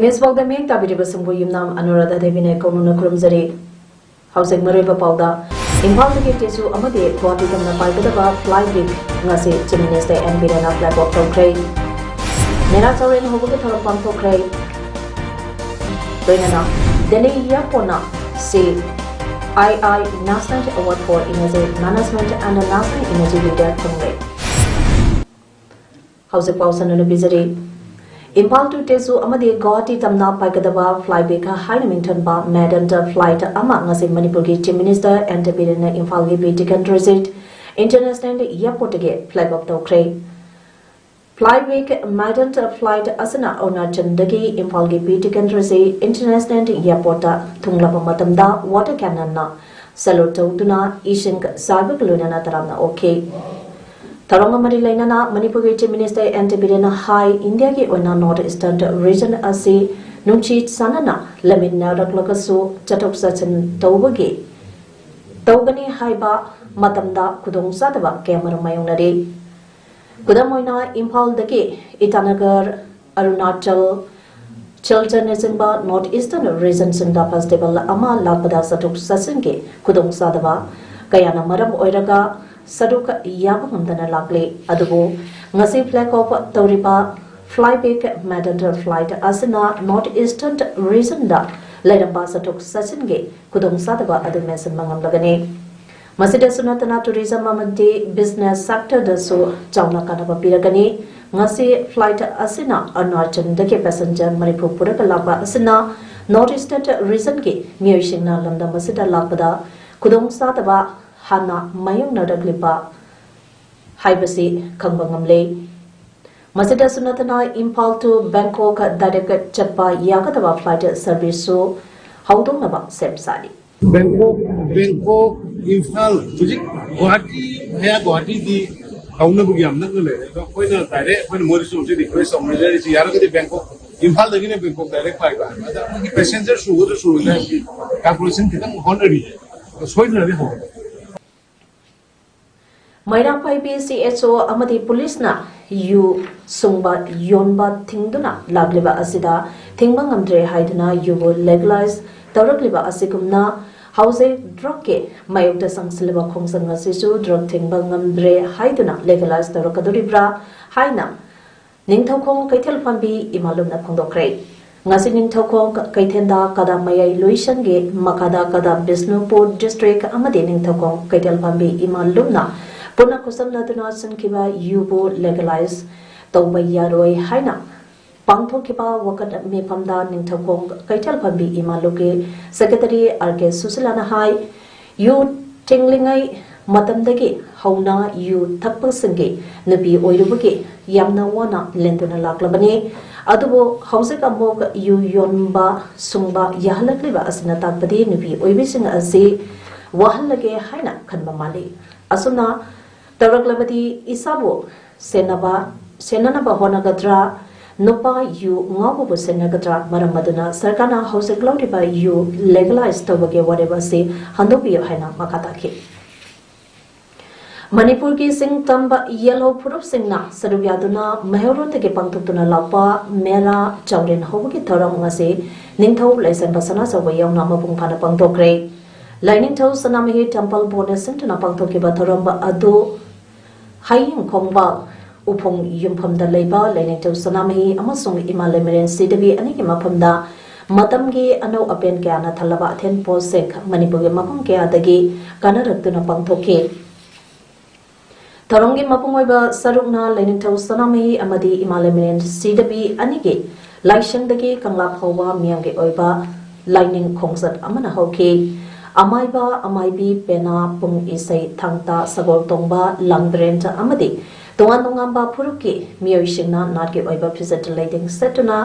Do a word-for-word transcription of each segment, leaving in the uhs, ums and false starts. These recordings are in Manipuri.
ꯏꯃꯦꯖ ꯄꯥꯎꯗ ꯃꯤꯠꯌꯦꯡ ꯇꯥꯕꯤꯔꯤꯕꯁꯤꯡꯕꯨ ꯌꯨꯝꯅꯥꯝ ꯑꯅꯨꯔꯥꯙꯥ ꯗꯦꯕꯤꯅ ꯀꯧꯅꯅ ꯈꯨꯔꯨꯝꯖꯔꯤ꯫ ꯍꯧꯖꯤꯛ ꯃꯔꯨꯑꯣꯏꯕ ꯄꯥꯎꯗ, ꯏꯝꯐꯥꯜꯗꯒꯤ ꯇꯦꯖꯨ ꯑꯃꯗꯤ ꯒꯨꯋꯥꯍꯥꯇꯤ ꯇꯝꯅ ꯄꯥꯏꯒꯗꯕ flight week ꯉꯁꯤ Chief Minister ꯑꯦꯟ ꯕꯤꯔꯦꯟꯅ flag off ꯇꯧꯈ꯭ꯔꯦ꯫ ꯃꯦꯔꯥ ꯆꯥꯎꯔꯦꯟ ꯍꯧꯕꯒꯤ ꯊꯧꯔꯝ ꯄꯥꯡꯊꯣꯛꯈ꯭ꯔꯦ꯫ ꯂꯣꯏꯅꯅ Delhi ꯏꯌꯥꯔꯄꯣꯔꯠꯅ C I I National Award for Energy Management and National Energy Leader ꯐꯪꯂꯦ꯫ ꯍꯧꯖꯤꯛ ꯄꯥꯎ ꯁꯟꯗꯣꯛꯅ ꯄꯤꯖꯔꯤ꯫ ꯏꯝꯐꯥꯜ to ꯇꯦꯖꯨ ꯑꯃꯗꯤ ꯒꯨꯋꯥꯍꯥꯇꯤ ꯇꯝꯅ ꯄꯥꯏꯒꯗꯕ fly week ꯍꯥꯏꯅ ꯃꯤꯡꯊꯣꯟꯕ maiden flight ꯑꯃ ꯉꯁꯤ ꯃꯅꯤꯄꯨꯔꯒꯤ Chief Minister ꯑꯦꯟ ꯕꯤꯔꯦꯟꯅ ꯏꯝꯐꯥꯜꯒꯤ ꯕꯤꯇꯤ ꯈꯦꯟ ꯔꯣꯖꯦꯠ International Airportꯇꯒꯤ flag off ꯇꯧꯈ꯭ꯔꯦ꯫ Fly week maiden flight ꯑꯁꯤꯅ ꯑꯔꯨꯅꯥꯆꯜꯗꯒꯤ ꯏꯝꯐꯥꯜꯒꯤ ꯕꯤꯇꯤ ꯈꯦꯟ ꯔꯣꯖꯦꯠ International Airportꯇ ꯊꯨꯡꯂꯕ ꯃꯇꯝꯗ water cannonꯅ salute ꯇꯧꯗꯨꯅ ꯏꯁꯤꯡ ꯆꯥꯏꯕꯒ ꯂꯣꯏꯅꯅ ꯇꯔꯥꯝꯅ ꯑꯣꯛꯈꯤ꯫ ꯊꯧꯔꯝꯒ ꯃꯔꯤ ꯂꯩꯅꯅ ꯃꯅꯤꯄꯨꯔꯒꯤ Chief Minister ꯑꯦꯟ ꯕꯤꯔꯦꯟꯅ ꯍꯥꯏ, ꯏꯟꯗꯤꯌꯥꯒꯤ ꯑꯣꯏꯅ North Eastern region ꯑꯁꯤ ꯅꯨꯡꯁꯤ ꯆꯥꯟꯅꯅ ꯂꯩꯃꯤꯟꯅꯔꯛꯂꯒꯁꯨ ꯆꯠꯊꯣꯛ ꯆꯠꯁꯤꯟ ꯇꯧꯕꯒꯤ, ꯇꯧꯒꯅꯤ ꯍꯥꯏꯕ ꯃꯇꯝꯗ ꯈꯨꯗꯣꯡꯆꯥꯗꯕ ꯀꯌꯥ ꯑꯃꯔꯣꯝ ꯃꯥꯌꯣꯛꯅꯔꯤ꯫ ꯈꯨꯗꯝ ꯑꯣꯏꯅ, ꯏꯝꯐꯥꯜꯗꯒꯤ Itanagar, Arunachal, ꯁꯤꯜꯆꯔꯅꯆꯤꯡꯕ North Eastern regionꯁꯤꯡꯗ festival ꯑꯃ ꯂꯥꯛꯄꯗ ꯆꯠꯊꯣꯛ ꯆꯠꯁꯤꯟꯒꯤ ꯈꯨꯗꯣꯡꯆꯥꯗꯕ ꯀꯌꯥꯅ ꯃꯔꯝ ꯑꯣꯏꯔꯒ ꯁꯔꯨꯛ ꯌꯥꯕ ꯉꯝꯗꯅ ꯂꯥꯛꯂꯤ꯫ ꯑꯗꯨꯕꯨ ꯉꯁꯤ flag off ꯇꯧꯔꯤꯕ fly week maiden flight ꯑꯁꯤꯅ North Eastern regionꯗ ꯂꯩꯔꯝꯕ ꯆꯠꯊꯣꯛ ꯆꯠꯁꯤꯟꯒꯤ ꯈꯨꯗꯣꯡꯆꯥꯗꯕ ꯑꯗꯨ ꯃꯦꯟꯁꯤꯟꯕ ꯉꯝꯂꯒꯅꯤ꯫ ꯃꯁꯤꯗꯁꯨ ꯅꯠꯇꯅ tourism ꯑꯃꯗꯤ business sectorꯗꯁꯨ ꯆꯥꯎꯅ ꯀꯥꯟꯅꯕ ꯄꯤꯔꯒꯅꯤ꯫ ꯉꯁꯤ flight ꯑꯁꯤꯅ ꯑꯔꯨꯅꯥꯆꯜꯗꯒꯤ passenger ꯃꯔꯤꯐꯨ ꯄꯨꯔꯒ ꯂꯥꯛꯄ ꯑꯁꯤꯅ North Eastern regionꯒꯤ ꯃꯤꯑꯣꯏꯁꯤꯡꯅ ꯂꯝꯗꯝ ꯑꯁꯤꯗ ꯂꯥꯛꯄꯗ ꯈꯨꯗꯣꯡꯆꯥꯗꯕ ꯍꯥꯟꯅ ꯃꯥꯌꯣꯛꯅꯔꯛꯂꯤꯕ ꯍꯥꯏꯕꯁꯤ ꯈꯪꯕ ꯉꯝꯂꯦ꯫ ꯃꯁꯤꯗꯁꯨ ꯅꯠꯇꯅ ꯏꯝꯐꯥꯜ to ꯕꯦꯡꯀꯣꯛ direct ꯆꯠꯄ ꯌꯥꯒꯗꯕ flight service ꯁꯨ ꯍꯧꯗꯣꯛꯅꯕ ꯁꯦꯝ ꯁꯥꯔꯤ꯫ ꯕꯦꯡꯀꯣꯛ ꯕꯦꯡꯀꯣꯛ ꯏꯝꯐꯥꯜ ꯍꯧꯖꯤꯛ ꯒꯨꯋꯥꯍꯥꯇꯤ ꯃꯌꯥ ꯒꯨꯋꯥꯍꯥꯇꯤꯗꯤ ꯇꯧꯅꯕꯒꯤ ꯌꯥꯝ ꯅꯛꯅ ꯂꯩꯔꯦ꯫ ꯑꯗꯣ ꯑꯩꯈꯣꯏꯅ ꯗꯥꯏꯔꯦꯛ ꯑꯩꯈꯣꯏꯅ ꯃꯣꯏꯗꯁꯨ ꯍꯧꯖꯤꯛ ꯔꯤꯀ꯭ꯋꯦꯁ ꯇꯧꯅꯖꯔꯤꯁꯤ, ꯌꯥꯔꯒꯗꯤ ꯕꯦꯡꯀꯣꯛ ꯏꯝꯐꯥꯜꯗꯒꯤꯅ ꯕꯦꯡꯀꯣꯛ ꯗꯥꯏꯔꯦꯛ ꯄꯥꯏꯕ ꯍꯥꯏꯕ, ꯑꯗ ꯑꯩꯈꯣꯏꯒꯤ ꯄꯦꯁꯦꯟꯖꯔ ꯁꯨꯒꯗ꯭ꯔꯥ ꯁꯨꯔꯣꯏꯗ꯭ꯔꯥ ꯍꯥꯏꯕꯒꯤ ꯀꯥꯜꯀꯨꯂꯦꯁꯟ ꯈꯤꯇꯪ ꯍꯣꯠꯅꯔꯤ꯫ ꯑꯗꯣ ꯁꯣꯏꯗꯅꯗꯤ ꯍꯧꯔꯛꯀꯅꯤ꯫ ꯃꯩꯔꯥ ꯄꯥꯏꯕꯤ C H O ꯑꯃꯗꯤ ꯄꯨꯂꯤꯁꯅ ꯌꯨ ꯁꯨꯡꯕ ꯌꯣꯟꯕ ꯊꯤꯡꯗꯨꯅ ꯂꯥꯛꯂꯤꯕ ꯑꯁꯤꯗ ꯊꯤꯡꯕ ꯉꯝꯗ꯭ꯔꯦ ꯍꯥꯏꯗꯨꯅ ꯌꯨꯕꯨ ꯂꯦꯒꯂꯥꯏꯖ ꯇꯧꯔꯛꯂꯤꯕ ꯑꯁꯤꯒꯨꯝꯅ ꯍꯧꯖꯤꯛ ꯗ꯭ꯔꯒꯀꯤ ꯃꯥꯌꯣꯛꯇ ꯆꯪꯁꯤꯜꯂꯤꯕ ꯈꯣꯡꯖꯪ ꯑꯁꯤꯁꯨ ꯗ꯭ꯔꯒ ꯊꯤꯡꯕ ꯉꯝꯗ꯭ꯔꯦ ꯍꯥꯏꯗꯨꯅ ꯂꯦꯒꯂꯥꯏꯖ ꯇꯧꯔꯛꯀꯗꯧꯔꯤꯕ꯭ꯔꯥ ꯍꯥꯏꯅ ꯅꯤꯡꯊꯧꯈꯣꯡ ꯀꯩꯊꯦꯜ ꯐꯝꯕꯤ ꯏꯃꯥꯂꯨꯝꯅ ꯐꯣꯡꯗꯣꯛꯈ꯭ꯔꯦ꯫ ꯉꯁꯤ ꯅꯤꯡꯊꯧꯈꯣꯡ ꯀꯩꯊꯦꯜꯗ ꯀꯗꯥ ꯃꯌꯥꯏ ꯂꯣꯏꯁꯪꯒꯤ ꯃꯈꯥꯗ ꯀꯗꯥ ꯕꯤꯁꯅꯨꯄꯨꯔ ꯗꯤꯁꯇ꯭ꯔꯤꯛ ꯑꯃꯗꯤ ꯅꯤꯡꯊꯧꯈꯣꯡ ꯀꯩꯊꯦꯜ ꯐꯝꯕꯤ ꯏꯃꯥꯂꯨꯝꯅ ꯄꯨꯟꯅ ꯈꯨꯠꯁꯝꯅꯗꯨꯅ ꯁꯤꯟꯈꯤꯕ ꯌꯨꯕꯨ ꯂꯦꯒꯂꯥꯏꯖ ꯇꯧꯕ ꯌꯥꯔꯣꯏ ꯍꯥꯏꯅ ꯄꯥꯡꯊꯣꯛꯈꯤꯕ ꯋꯥꯀꯠ ꯃꯤꯐꯝꯗ ꯅꯤꯡꯊꯧꯈꯣꯡ ꯀꯩꯊꯦꯜ ꯐꯝꯕꯤ ꯏꯃꯥꯂꯨꯝꯒꯤ ꯁꯦꯀ꯭ꯔꯦꯇꯔꯤ ꯑꯥꯔ ꯀꯦ ꯁꯨꯁꯤꯂꯥꯅ ꯍꯥꯏ, ꯌꯨ ꯊꯤꯡꯂꯤꯉꯩ ꯃꯇꯝꯗꯒꯤ ꯍꯧꯅ ꯌꯨ ꯊꯛꯄꯁꯤꯡꯒꯤ ꯅꯨꯄꯤ ꯑꯣꯏꯔꯨꯕꯒꯤ ꯌꯥꯝꯅ ꯋꯥꯅ ꯂꯦꯟꯗꯨꯅ ꯂꯥꯛꯂꯕꯅꯤ꯫ ꯑꯗꯨꯕꯨ ꯍꯧꯖꯤꯛ ꯑꯃꯨꯛ ꯌꯨ ꯌꯣꯟꯕ ꯁꯨꯡꯕ ꯌꯥꯍꯜꯂꯛꯂꯤꯕ ꯑꯁꯤꯅ ꯇꯥꯛꯄꯗꯤ ꯅꯨꯄꯤ ꯑꯣꯏꯕꯤꯁꯤꯡ ꯑꯁꯤ ꯋꯥꯍꯜꯂꯒꯦ ꯍꯥꯏꯅ ꯈꯟꯕ ꯃꯥꯜꯂꯤ꯫ ꯑꯁꯨꯝꯅ ꯇꯧꯔꯛꯂꯕꯗꯤ ꯏꯁꯥꯕꯨ ꯁꯦꯟꯅꯕ, ꯁꯦꯟꯅꯅꯕ ꯍꯣꯠꯅꯒꯗ꯭ꯔꯥ? ꯅꯨꯄꯥ ꯌꯨ ꯉꯥꯎꯕꯕꯨ ꯁꯦꯟꯅꯒꯗ꯭ꯔꯥ? ꯃꯔꯝ ꯑꯗꯨꯅ ꯁꯔꯀꯥꯔꯅ ꯍꯧꯖꯤꯛ ꯂꯧꯔꯤꯕ ꯌꯨ ꯂꯦꯒꯂꯥꯏꯖ ꯇꯧꯕꯒꯤ ꯋꯥꯔꯦꯞ ꯑꯁꯤ ꯍꯟꯗꯣꯛꯄꯤꯌꯨ ꯍꯥꯏꯅ ꯃꯈꯥ ꯇꯥꯈꯤ꯫ ꯃꯅꯤꯄꯨꯔꯒꯤ ꯆꯤꯡ ꯇꯝꯕ ꯌꯦꯜꯍꯧ ꯐꯨꯔꯨꯞꯁꯤꯡꯅ ꯁꯔꯨꯛ ꯌꯥꯗꯨꯅ ꯃꯩꯍꯧꯔꯣꯟꯗꯒꯤ ꯄꯥꯡꯊꯣꯛꯇꯨꯅ ꯂꯥꯛꯄ ꯃꯦꯔꯥ ꯆꯥꯎꯔꯦꯟ ꯍꯧꯕꯒꯤ ꯊꯧꯔꯝ ꯉꯁꯤ ꯅꯤꯡꯊꯧ ꯂꯩꯁꯦꯝꯕ ꯁꯅꯥꯆꯧꯕ ꯌꯥꯎꯅ ꯃꯄꯨꯡ ꯐꯥꯅ ꯄꯥꯡꯊꯣꯛꯈ꯭ꯔꯦ꯫ ꯂꯥꯏꯅꯤꯡꯊꯧ ꯁꯅꯥꯃꯍꯤ ꯇꯦꯝꯄꯜ ꯕꯣꯔꯗꯅ ꯁꯤꯟꯗꯨꯅ ꯄꯥꯡꯊꯣꯛꯈꯤꯕ ꯊꯧꯔꯝ ꯑꯗꯨ ꯍꯌꯤꯡ ꯈꯣꯡꯕꯥꯜ ꯎꯐꯣꯡ ꯌꯨꯝꯐꯝꯗ ꯂꯩꯕ ꯂꯥꯏꯅꯤꯡꯊꯧ ꯁꯅꯥꯃꯍꯤ ꯑꯃꯁꯨꯡ ꯏꯃꯥ ꯂꯩꯃꯔꯦꯟ ꯁꯤꯗꯕꯤ ꯑꯅꯤꯒꯤ ꯃꯐꯝꯗ ꯃꯇꯝꯒꯤ ꯑꯅꯧ ꯑꯄꯦꯟ ꯀꯌꯥꯅ ꯊꯜꯂꯕ ꯑꯊꯦꯟ ꯄꯣꯠꯁꯤꯡ ꯃꯅꯤꯄꯨꯔꯒꯤ ꯃꯐꯝ ꯀꯌꯥꯗꯒꯤ ꯀꯥꯅꯔꯛꯇꯨꯅ ꯄꯥꯡꯊꯣꯛꯈꯤ꯫ ꯊꯧꯔꯝꯒꯤ ꯃꯄꯨꯡ ꯑꯣꯏꯕ ꯁꯔꯨꯛꯅ ꯂꯥꯏꯅꯤꯡꯊꯧ ꯁꯅꯥꯃꯍꯤ ꯑꯃꯗꯤ ꯏꯃꯥ ꯂꯩꯃꯔꯦꯟ ꯁꯤꯗꯕꯤ ꯑꯅꯤꯒꯤ ꯂꯥꯏꯁꯪꯗꯒꯤ ꯀꯪꯂꯥ ꯐꯥꯎꯕ ꯃꯤꯌꯥꯝꯒꯤ ꯑꯣꯏꯕ ꯂꯥꯏꯅꯤꯡ ꯈꯣꯡꯆꯠ ꯑꯃꯅ ꯍꯧꯈꯤ꯫ ꯑꯃꯥꯏꯕ, ꯑꯃꯥꯏꯕꯤ, ꯄꯦꯅꯥ, ꯄꯨꯡ ꯏꯁꯩ, ꯊꯥꯡꯇꯥ, ꯁꯒꯣꯜ ꯇꯣꯡꯕ, ꯂꯥꯡꯕ꯭ꯔꯦꯟ ꯑꯃꯗꯤ ꯇꯣꯉꯥꯟ ꯇꯣꯉꯥꯟꯕ ꯐꯨꯔꯨꯞꯀꯤ ꯃꯤꯑꯣꯏꯁꯤꯡꯅ ꯅꯥꯠꯀꯤ ꯑꯣꯏꯕ ꯐꯤꯖꯦꯠ ꯂꯩꯇꯦꯡ ꯁꯦꯠꯇꯨꯅ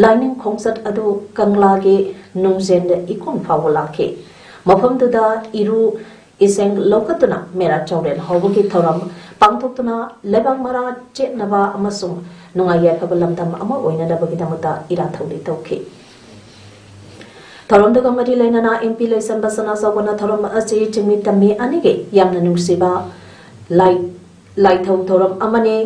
ꯂꯥꯏꯅꯤꯡ ꯈꯣꯡꯆꯠ ꯑꯗꯨ ꯀꯪꯂꯥꯒꯤ ꯅꯨꯡꯖꯦꯟꯗ ꯏꯀꯣꯟ ꯐꯥꯎꯕ ꯂꯥꯛꯈꯤ꯫ ꯃꯐꯝꯗꯨꯗ ꯏꯔꯨ ꯏꯁꯤꯡ ꯂꯧꯈꯠꯇꯨꯅ ꯃꯦꯔꯥ ꯆꯥꯎꯔꯦꯜ ꯍꯧꯕꯒꯤ ꯊꯧꯔꯝ ꯄꯥꯡꯊꯣꯛꯇꯨꯅ ꯂꯩꯕꯥꯛ ꯃꯔꯥ ꯆꯦꯠꯅꯕ ꯑꯃꯁꯨꯡ ꯅꯨꯡꯉꯥꯏ ꯌꯥꯏꯐꯕ ꯂꯝꯗꯝ ꯑꯃ ꯑꯣꯏꯅꯅꯕꯒꯤꯗꯃꯛꯇ ꯏꯔꯥꯠ ꯊꯧꯅꯤ ꯇꯧꯈꯤ꯫ ꯊꯧꯔꯝꯗꯨꯒ ꯃꯔꯤ ꯂꯩꯅꯅ ꯑꯦꯝ ꯄꯤ ꯂꯩꯁꯦꯝꯕ ꯁꯅꯥꯖꯥꯎꯕꯅ ꯊꯧꯔꯝ ꯑꯁꯤ ꯆꯤꯡꯃꯤ ꯇꯝꯃꯤ ꯑꯅꯤꯒꯤ ꯌꯥꯝꯅ ꯅꯨꯡꯁꯤꯕ ꯂꯥꯏ-, ꯂꯥꯏꯊꯧ ꯊꯧꯔꯝ ꯑꯃꯅꯤ꯫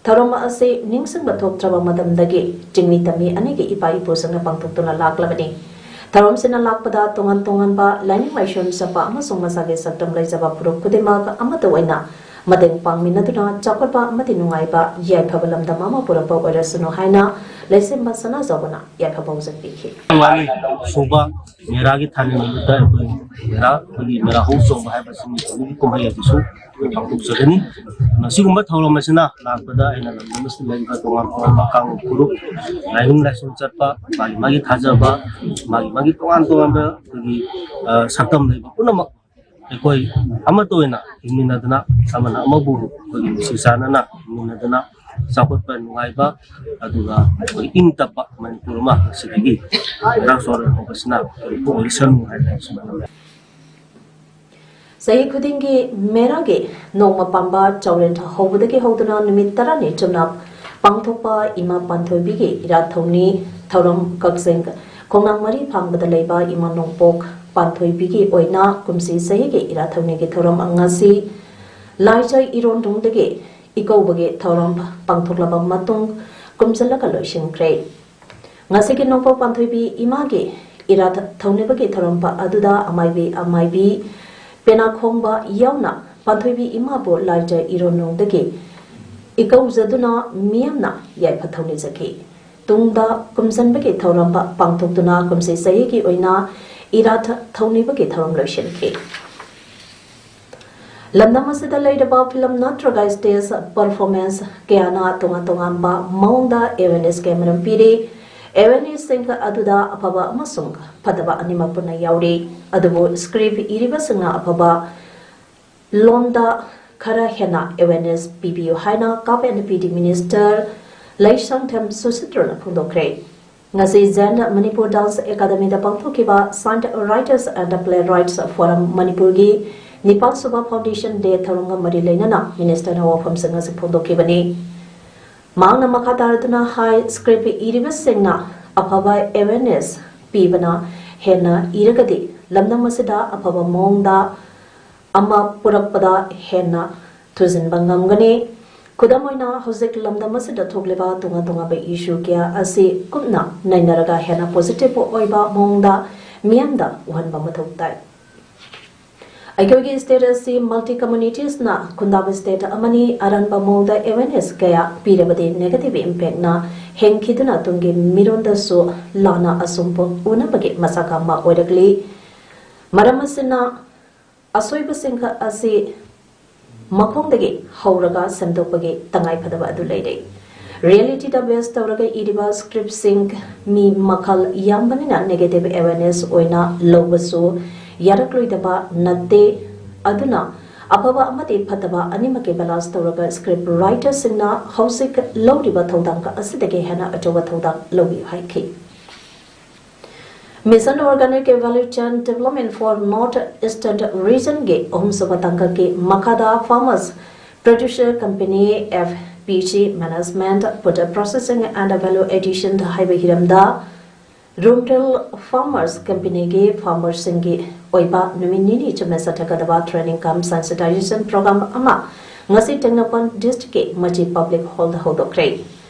ꯊꯧꯔꯝ ꯑꯁꯤ ꯅꯤꯡꯁꯤꯡꯕ ꯊꯣꯛꯇ꯭ꯔꯕ ꯃꯇꯝꯗꯒꯤ ꯆꯤꯡꯃꯤ ꯇꯝꯃꯤ ꯑꯅꯤꯒꯤ ꯏꯄꯥ ꯏꯄꯨꯁꯤꯡꯅ ꯄꯥꯡꯊꯣꯛꯇꯨꯅ ꯂꯥꯛꯂꯕꯅꯤ꯫ ꯊꯧꯔꯝꯁꯤꯅ ꯂꯥꯛꯄꯗ ꯇꯣꯉꯥꯟ ꯇꯣꯉꯥꯟꯕ ꯂꯥꯏꯅꯤꯡ ꯂꯥꯏꯁꯣꯟ ꯆꯠꯄ ꯑꯃꯁꯨꯡ ꯃꯁꯥꯒꯤ ꯁꯛꯇꯝ ꯂꯩꯖꯕ ꯐꯨꯔꯨꯞ ꯈꯨꯗꯤꯡꯃꯛ ꯑꯃꯠꯇ ꯑꯣꯏꯅ ꯃꯇꯦꯡ ꯄꯥꯡꯃꯤꯟꯅꯗꯨꯅ ꯆꯥꯎꯈꯠꯄ ꯑꯃꯗꯤ ꯅꯨꯡꯉꯥꯏꯕ ꯌꯥꯏꯐꯕ ꯂꯝꯗꯝ ꯑꯃ ꯄꯨꯔꯛꯄ ꯑꯣꯏꯔꯁꯅꯨ ꯍꯥꯏꯅ ꯂꯩꯁꯦꯝꯕ ꯁꯅꯥꯖꯥꯎꯕꯅ ꯌꯥꯏꯐꯕ ꯐꯣꯡꯗꯣꯛꯄꯤꯈꯤ꯫ ꯋꯥꯔꯤ ꯁꯨꯕ ꯃꯦꯔꯥꯒꯤ ꯊꯥꯅꯤꯡ ꯅꯨꯃꯤꯠꯇ ꯑꯩꯈꯣꯏ ꯃꯦꯔꯥ, ꯑꯩꯈꯣꯏꯒꯤ ꯃꯦꯔꯥ ꯍꯧ ꯆꯣꯡꯕ ꯍꯥꯏꯕꯁꯤꯅꯤ꯫ ꯑꯗꯨꯒꯤ ꯀꯨꯝꯍꯩ ꯑꯗꯨꯁꯨ ꯄꯥꯡꯊꯣꯛꯆꯒꯅꯤ꯫ ꯃꯁꯤꯒꯨꯝꯕ ꯊꯧꯔꯝ ꯑꯁꯤꯅ ꯂꯥꯛꯄꯗ ꯑꯩꯅ ꯂꯝꯗꯝ ꯑꯁꯤꯗ ꯂꯩꯔꯤꯕ ꯇꯣꯉꯥꯟ ꯇꯣꯉꯥꯟꯕ ꯀꯥꯡꯂꯨꯞ ꯐꯨꯔꯨꯞ, ꯂꯥꯏꯅꯤꯡ ꯂꯥꯏꯁꯣꯟ ꯆꯠꯄ, ꯃꯥꯒꯤ ꯃꯥꯒꯤ ꯊꯥꯖꯕ, ꯃꯥꯒꯤ ꯃꯥꯒꯤ ꯇꯣꯉꯥꯟ ꯇꯣꯉꯥꯟꯕ ꯑꯩꯈꯣꯏꯒꯤ, ꯑ, ꯁꯛꯇꯝ ꯂꯩꯕ ꯄꯨꯝꯅꯃꯛ ꯑꯩꯈꯣꯏ ꯑꯃꯠꯇ ꯑꯣꯏꯅ ꯍꯤꯡꯃꯤꯟꯅꯗꯨꯅ, ꯑꯃꯅ ꯑꯃꯕꯨ ꯑꯩꯈꯣꯏꯒꯤ ꯅꯨꯡꯁꯤ ꯆꯥꯟꯅꯅ ꯍꯤꯡꯃꯤꯟꯅꯗꯨꯅ ꯆꯥꯎꯈꯠꯄ ꯅꯨꯡꯉꯥꯏꯕ, ꯑꯗꯨꯒ ꯑꯩꯈꯣꯏ ꯏꯪ ꯇꯞꯄ ꯃꯅꯤꯄꯨꯔ ꯑꯃ ꯁꯤꯗꯒꯤ ꯃꯦꯔꯥ ꯆꯥꯎꯔꯦꯜ ꯍꯧꯕꯁꯤꯅ ꯑꯣꯏꯁꯅꯨ ꯍꯥꯏꯅ ꯁꯨꯃꯥꯏꯅ ꯆꯍꯤ ꯈꯨꯗꯤꯡꯒꯤ ꯃꯦꯔꯥꯒꯤ ꯅꯣꯡꯃ ꯄꯥꯟꯕ ꯆꯥꯎꯔꯦꯟ ꯍꯧꯕꯗꯒꯤ ꯍꯧꯗꯨꯅ ꯅꯨꯃꯤꯠ ꯇꯔꯥꯅꯤ ꯆꯨꯞꯅ ꯄꯥꯡꯊꯣꯛꯄ ꯏꯃꯥ ꯄꯥꯟꯊꯣꯏꯕꯤꯒꯤ ꯏꯔꯥꯠ ꯊꯧꯅꯤ ꯊꯧꯔꯝ ꯀꯛꯆꯤꯡ ꯈꯣꯡꯅꯥꯡ ꯃꯔꯤ ꯐꯥꯡꯕꯗ ꯂꯩꯕ ꯏꯃꯥ ꯅꯣꯡꯄꯣꯛ ꯄꯥꯟꯊꯣꯏꯕꯤꯒꯤ ꯑꯣꯏꯅ ꯀꯨꯝꯁꯤ ꯆꯍꯤꯒꯤ ꯏꯔꯥꯠ ꯊꯧꯅꯤꯒꯤ ꯊꯧꯔꯝ ꯉꯁꯤ ꯂꯥꯏꯖ ꯏꯔꯣꯟꯅꯨꯡꯗꯒꯤ ꯏꯀꯧꯕꯒꯤ ꯊꯧꯔꯝ ꯄꯥꯡꯊꯣꯛꯂꯕ ꯃꯇꯨꯡ ꯀꯨꯝꯁꯤꯜꯂꯒ ꯂꯣꯏꯁꯤꯟꯈ꯭ꯔꯦ꯫ ꯉꯁꯤꯒꯤ ꯅꯣꯡꯄꯣꯛ ꯄꯥꯟꯊꯣꯏꯕꯤ ꯏꯃꯥꯒꯤ ꯏꯔꯥꯠ ꯊꯧꯅꯤꯕꯒꯤ ꯊꯧꯔꯝ ꯑꯗꯨꯗ ꯑꯃꯥꯏꯕꯤ ꯑꯃꯥꯏꯕꯤ ꯄꯦꯅꯥ ꯈꯣꯡꯕ ꯌꯥꯎꯅ ꯄꯥꯟꯊꯣꯏꯕꯤ ꯏꯃꯥꯕꯨ ꯂꯥꯏꯖ ꯏꯔꯣꯟꯅꯨꯡꯗꯒꯤ ꯏꯀꯧꯖꯗꯨꯅ ꯃꯤꯌꯥꯝꯅ ꯌꯥꯏꯐ ꯊꯧꯅꯤꯖꯈꯤ꯫ ꯇꯨꯡꯗ ꯀꯨꯝꯁꯤꯟꯕꯒꯤ ꯊꯧꯔꯝ ꯄꯥꯡꯊꯣꯛꯇꯨꯅ ꯀꯨꯝꯁꯤ ꯆꯍꯤꯒꯤ ꯑꯣꯏꯅ ꯏꯔꯥꯠ ꯊꯧꯅꯤꯕꯒꯤ ꯊꯧꯔꯝ ꯂꯣꯏꯁꯤꯟꯈꯤ꯫ ꯂꯝꯗꯝ ꯑꯁꯤꯗ ꯂꯩꯔꯕ ꯐꯤꯂꯝ ꯅꯠꯇ꯭ꯔꯒ ꯁ꯭ꯇꯦꯖ ꯄꯔꯐꯣꯔꯃꯦꯟꯁ ꯀꯌꯥꯅ ꯇꯣꯉꯥꯟ ꯇꯣꯉꯥꯟꯕ ꯃꯑꯣꯡꯗ ꯑꯦꯋꯦꯔꯅꯦꯁ ꯀꯌꯥꯃꯔꯨꯝ ꯄꯤꯔꯤ꯫ ꯑꯦꯋꯦꯔꯅꯦꯁꯁꯤꯡ ꯑꯗꯨꯗ ꯑꯐꯕ ꯑꯃꯁꯨꯡ ꯐꯠꯇꯕ ꯑꯅꯤꯃꯛ ꯄꯨꯟꯅ ꯌꯥꯎꯔꯤ꯫ ꯑꯗꯨꯕꯨ ꯁ꯭ꯀ꯭ꯔꯤꯞ ꯏꯔꯤꯕꯁꯤꯡꯅ ꯑꯐꯕ ꯂꯣꯟꯗ ꯈꯔ ꯍꯦꯟꯅ ꯑꯦꯋꯦꯔꯅꯦꯁ ꯄꯤꯕꯤꯌꯨ ꯍꯥꯏꯅ ꯀꯥꯞ ꯑꯦꯟ ꯄꯤ ꯗꯤ ꯃꯤꯅꯤꯁꯇꯔ ꯂꯩꯁꯥꯡꯊꯦꯝ ꯁꯨꯁꯤꯇ꯭ꯔꯅ ꯐꯣꯡꯗꯣꯛꯈ꯭ꯔꯦ꯫ ꯉꯁꯤ ꯖꯦꯟ ꯃꯅꯤꯄꯨꯔ ꯗꯥꯟꯁ ꯑꯦꯀꯥꯗꯃꯤꯗ ꯄꯥꯡꯊꯣꯛꯈꯤꯕ Science Writers and Playwrights Forum ꯃꯅꯤꯄꯨꯔꯒꯤ ꯅꯤꯄꯥꯜ ꯁꯨꯕ ꯐꯥꯎꯟꯗꯦꯁꯟ ꯗꯦ ꯊꯧꯔꯝꯒ ꯃꯔꯤ ꯂꯩꯅꯅ ꯃꯤꯅꯤꯁꯇꯔꯅ ꯋꯥꯐꯝꯁꯤꯡ ꯑꯁꯤ ꯐꯣꯡꯗꯣꯛꯈꯤꯕꯅꯤ꯫ ꯃꯍꯥꯛꯅ ꯃꯈꯥ ꯇꯥꯔꯗꯨꯅ ꯍꯥꯏ, ꯁ꯭ꯀ꯭ꯔꯤꯞ ꯏꯔꯤꯕꯁꯤꯡꯅ ꯑꯐꯕ ꯑꯦꯋꯦꯔꯅꯦꯁ ꯄꯤꯕꯅ ꯍꯦꯟꯅ ꯏꯔꯒꯗꯤ ꯂꯝꯗꯝ ꯑꯁꯤꯗ ꯑꯐꯕ ꯃꯑꯣꯡꯗ ꯑꯃ ꯄꯨꯔꯛꯄꯗ ꯍꯦꯟꯅ ꯊꯨꯖꯤꯟꯕ ꯉꯝꯒꯅꯤ꯫ ꯈꯨꯗꯝ ꯑꯣꯏꯅ, ꯍꯧꯖꯤꯛ ꯂꯝꯗꯝ ꯑꯁꯤꯗ ꯊꯣꯛꯂꯤꯕ ꯇꯣꯉꯥꯟ ꯇꯣꯉꯥꯟꯕ ꯏꯁꯨ ꯀꯌꯥ ꯑꯁꯤ ꯀꯨꯞꯅ ꯅꯩꯅꯔꯒ ꯍꯦꯟꯅ ꯄꯣꯖꯤꯇꯤꯚ ꯑꯣꯏꯕ ꯃꯑꯣꯡꯗ ꯃꯤꯌꯥꯝꯗ ꯎꯍꯟꯕ ꯃꯊꯧ ꯇꯥꯏ꯫ ꯑꯩꯈꯣꯏꯒꯤ ꯁ꯭ꯇꯦꯠ ꯑꯁꯤ ꯃꯜꯇꯤ ꯀꯝꯃ꯭ꯌꯨꯅꯤꯇꯤꯁꯅ ꯈꯨꯟꯗꯥꯕ ꯁ꯭ꯇꯦꯠ ꯑꯃꯅꯤ꯫ ꯑꯔꯥꯟꯕ ꯃꯑꯣꯡꯗ ꯑꯦꯋꯦꯔꯅꯦꯁ ꯀꯌꯥ ꯄꯤꯔꯕꯗꯤ ꯅꯦꯒꯦꯇꯤꯚ ꯏꯝꯄꯦꯛꯅ ꯍꯦꯟꯈꯤꯗꯨꯅ ꯇꯨꯡꯒꯤ ꯃꯤꯔꯣꯟꯗꯁꯨ ꯂꯥꯟꯅ ꯑꯁꯣꯡꯕ ꯎꯅꯕꯒꯤ ꯃꯆꯥꯛ ꯑꯃ ꯑꯣꯏꯔꯛꯂꯤ꯫ ꯃꯔꯝ ꯑꯁꯤꯅ, ꯑꯁꯣꯏꯕꯁꯤꯡ ꯑꯁꯤ ꯃꯈꯣꯡꯗꯒꯤ ꯍꯧꯔꯒ ꯁꯦꯝꯗꯣꯛꯄꯒꯤ ꯇꯉꯥꯏꯐꯗꯕ ꯑꯗꯨ ꯂꯩꯔꯦ꯫ ꯔꯤꯌꯦꯂꯤꯇꯤꯗ ꯕꯦꯁ ꯇꯧꯔꯒ ꯏꯔꯤꯕ ꯁ꯭ꯀ꯭ꯔꯤꯞꯁꯤꯡ ꯃꯤ ꯃꯈꯜ ꯌꯥꯝꯕꯅꯤꯅ ꯅꯦꯒꯦꯇꯤꯚ ꯑꯦꯋꯦꯔꯅꯦꯁ ꯑꯣꯏꯅ ꯂꯧꯕꯁꯨ ꯌꯥꯔꯛꯂꯣꯏꯗꯕ ꯅꯠꯇꯦ꯫ ꯑꯗꯨꯅ ꯑꯐꯕ ꯑꯃꯗꯤ ꯐꯠꯇꯕ ꯑꯅꯤꯃꯛꯀꯤ ꯕꯦꯂꯦꯟꯁ ꯇꯧꯔꯒ ꯁ꯭ꯀ꯭ꯔꯤꯞ ꯔꯥꯏꯇꯔꯁꯤꯡꯅ ꯍꯧꯖꯤꯛ ꯂꯧꯔꯤꯕ ꯊꯧꯗꯥꯡ ꯑꯁꯤꯗꯒꯤ ꯍꯦꯟꯅ ꯑꯆꯧꯕ ꯊꯧꯗꯥꯡ ꯂꯧꯕꯤꯌꯨ ꯍꯥꯏꯈꯤ꯫ Mission Organic Value Chain Development for North Eastern Region ꯒꯤ ꯑꯍꯨꯝꯁꯨꯕ ꯇꯥꯡꯀꯛꯀꯤ ꯃꯈꯥꯗ Farmers Producer Company, F P C, Management, Food Processing and Value Addition ꯍꯥꯏꯕ ꯍꯤꯔꯝꯗ Rumeral Farmers Company ꯒꯤ ꯐꯥꯔꯃꯔꯁꯤꯡꯒꯤ ꯑꯣꯏꯕ ꯅꯨꯃꯤꯠ ꯅꯤꯅꯤ ꯆꯨꯞꯅ ꯆꯠꯊꯒꯗꯕ training cum sensitization program ꯑꯃ ꯉꯁꯤ ꯇꯦꯡꯅꯧꯄꯜ ꯗꯤꯁꯇ꯭ꯔꯤꯛꯀꯤ ꯃꯆꯤ ꯄꯕ꯭ꯂꯤꯛ ꯍꯣꯜꯗ ꯍꯧꯗꯣꯛꯈ꯭ꯔꯦ꯫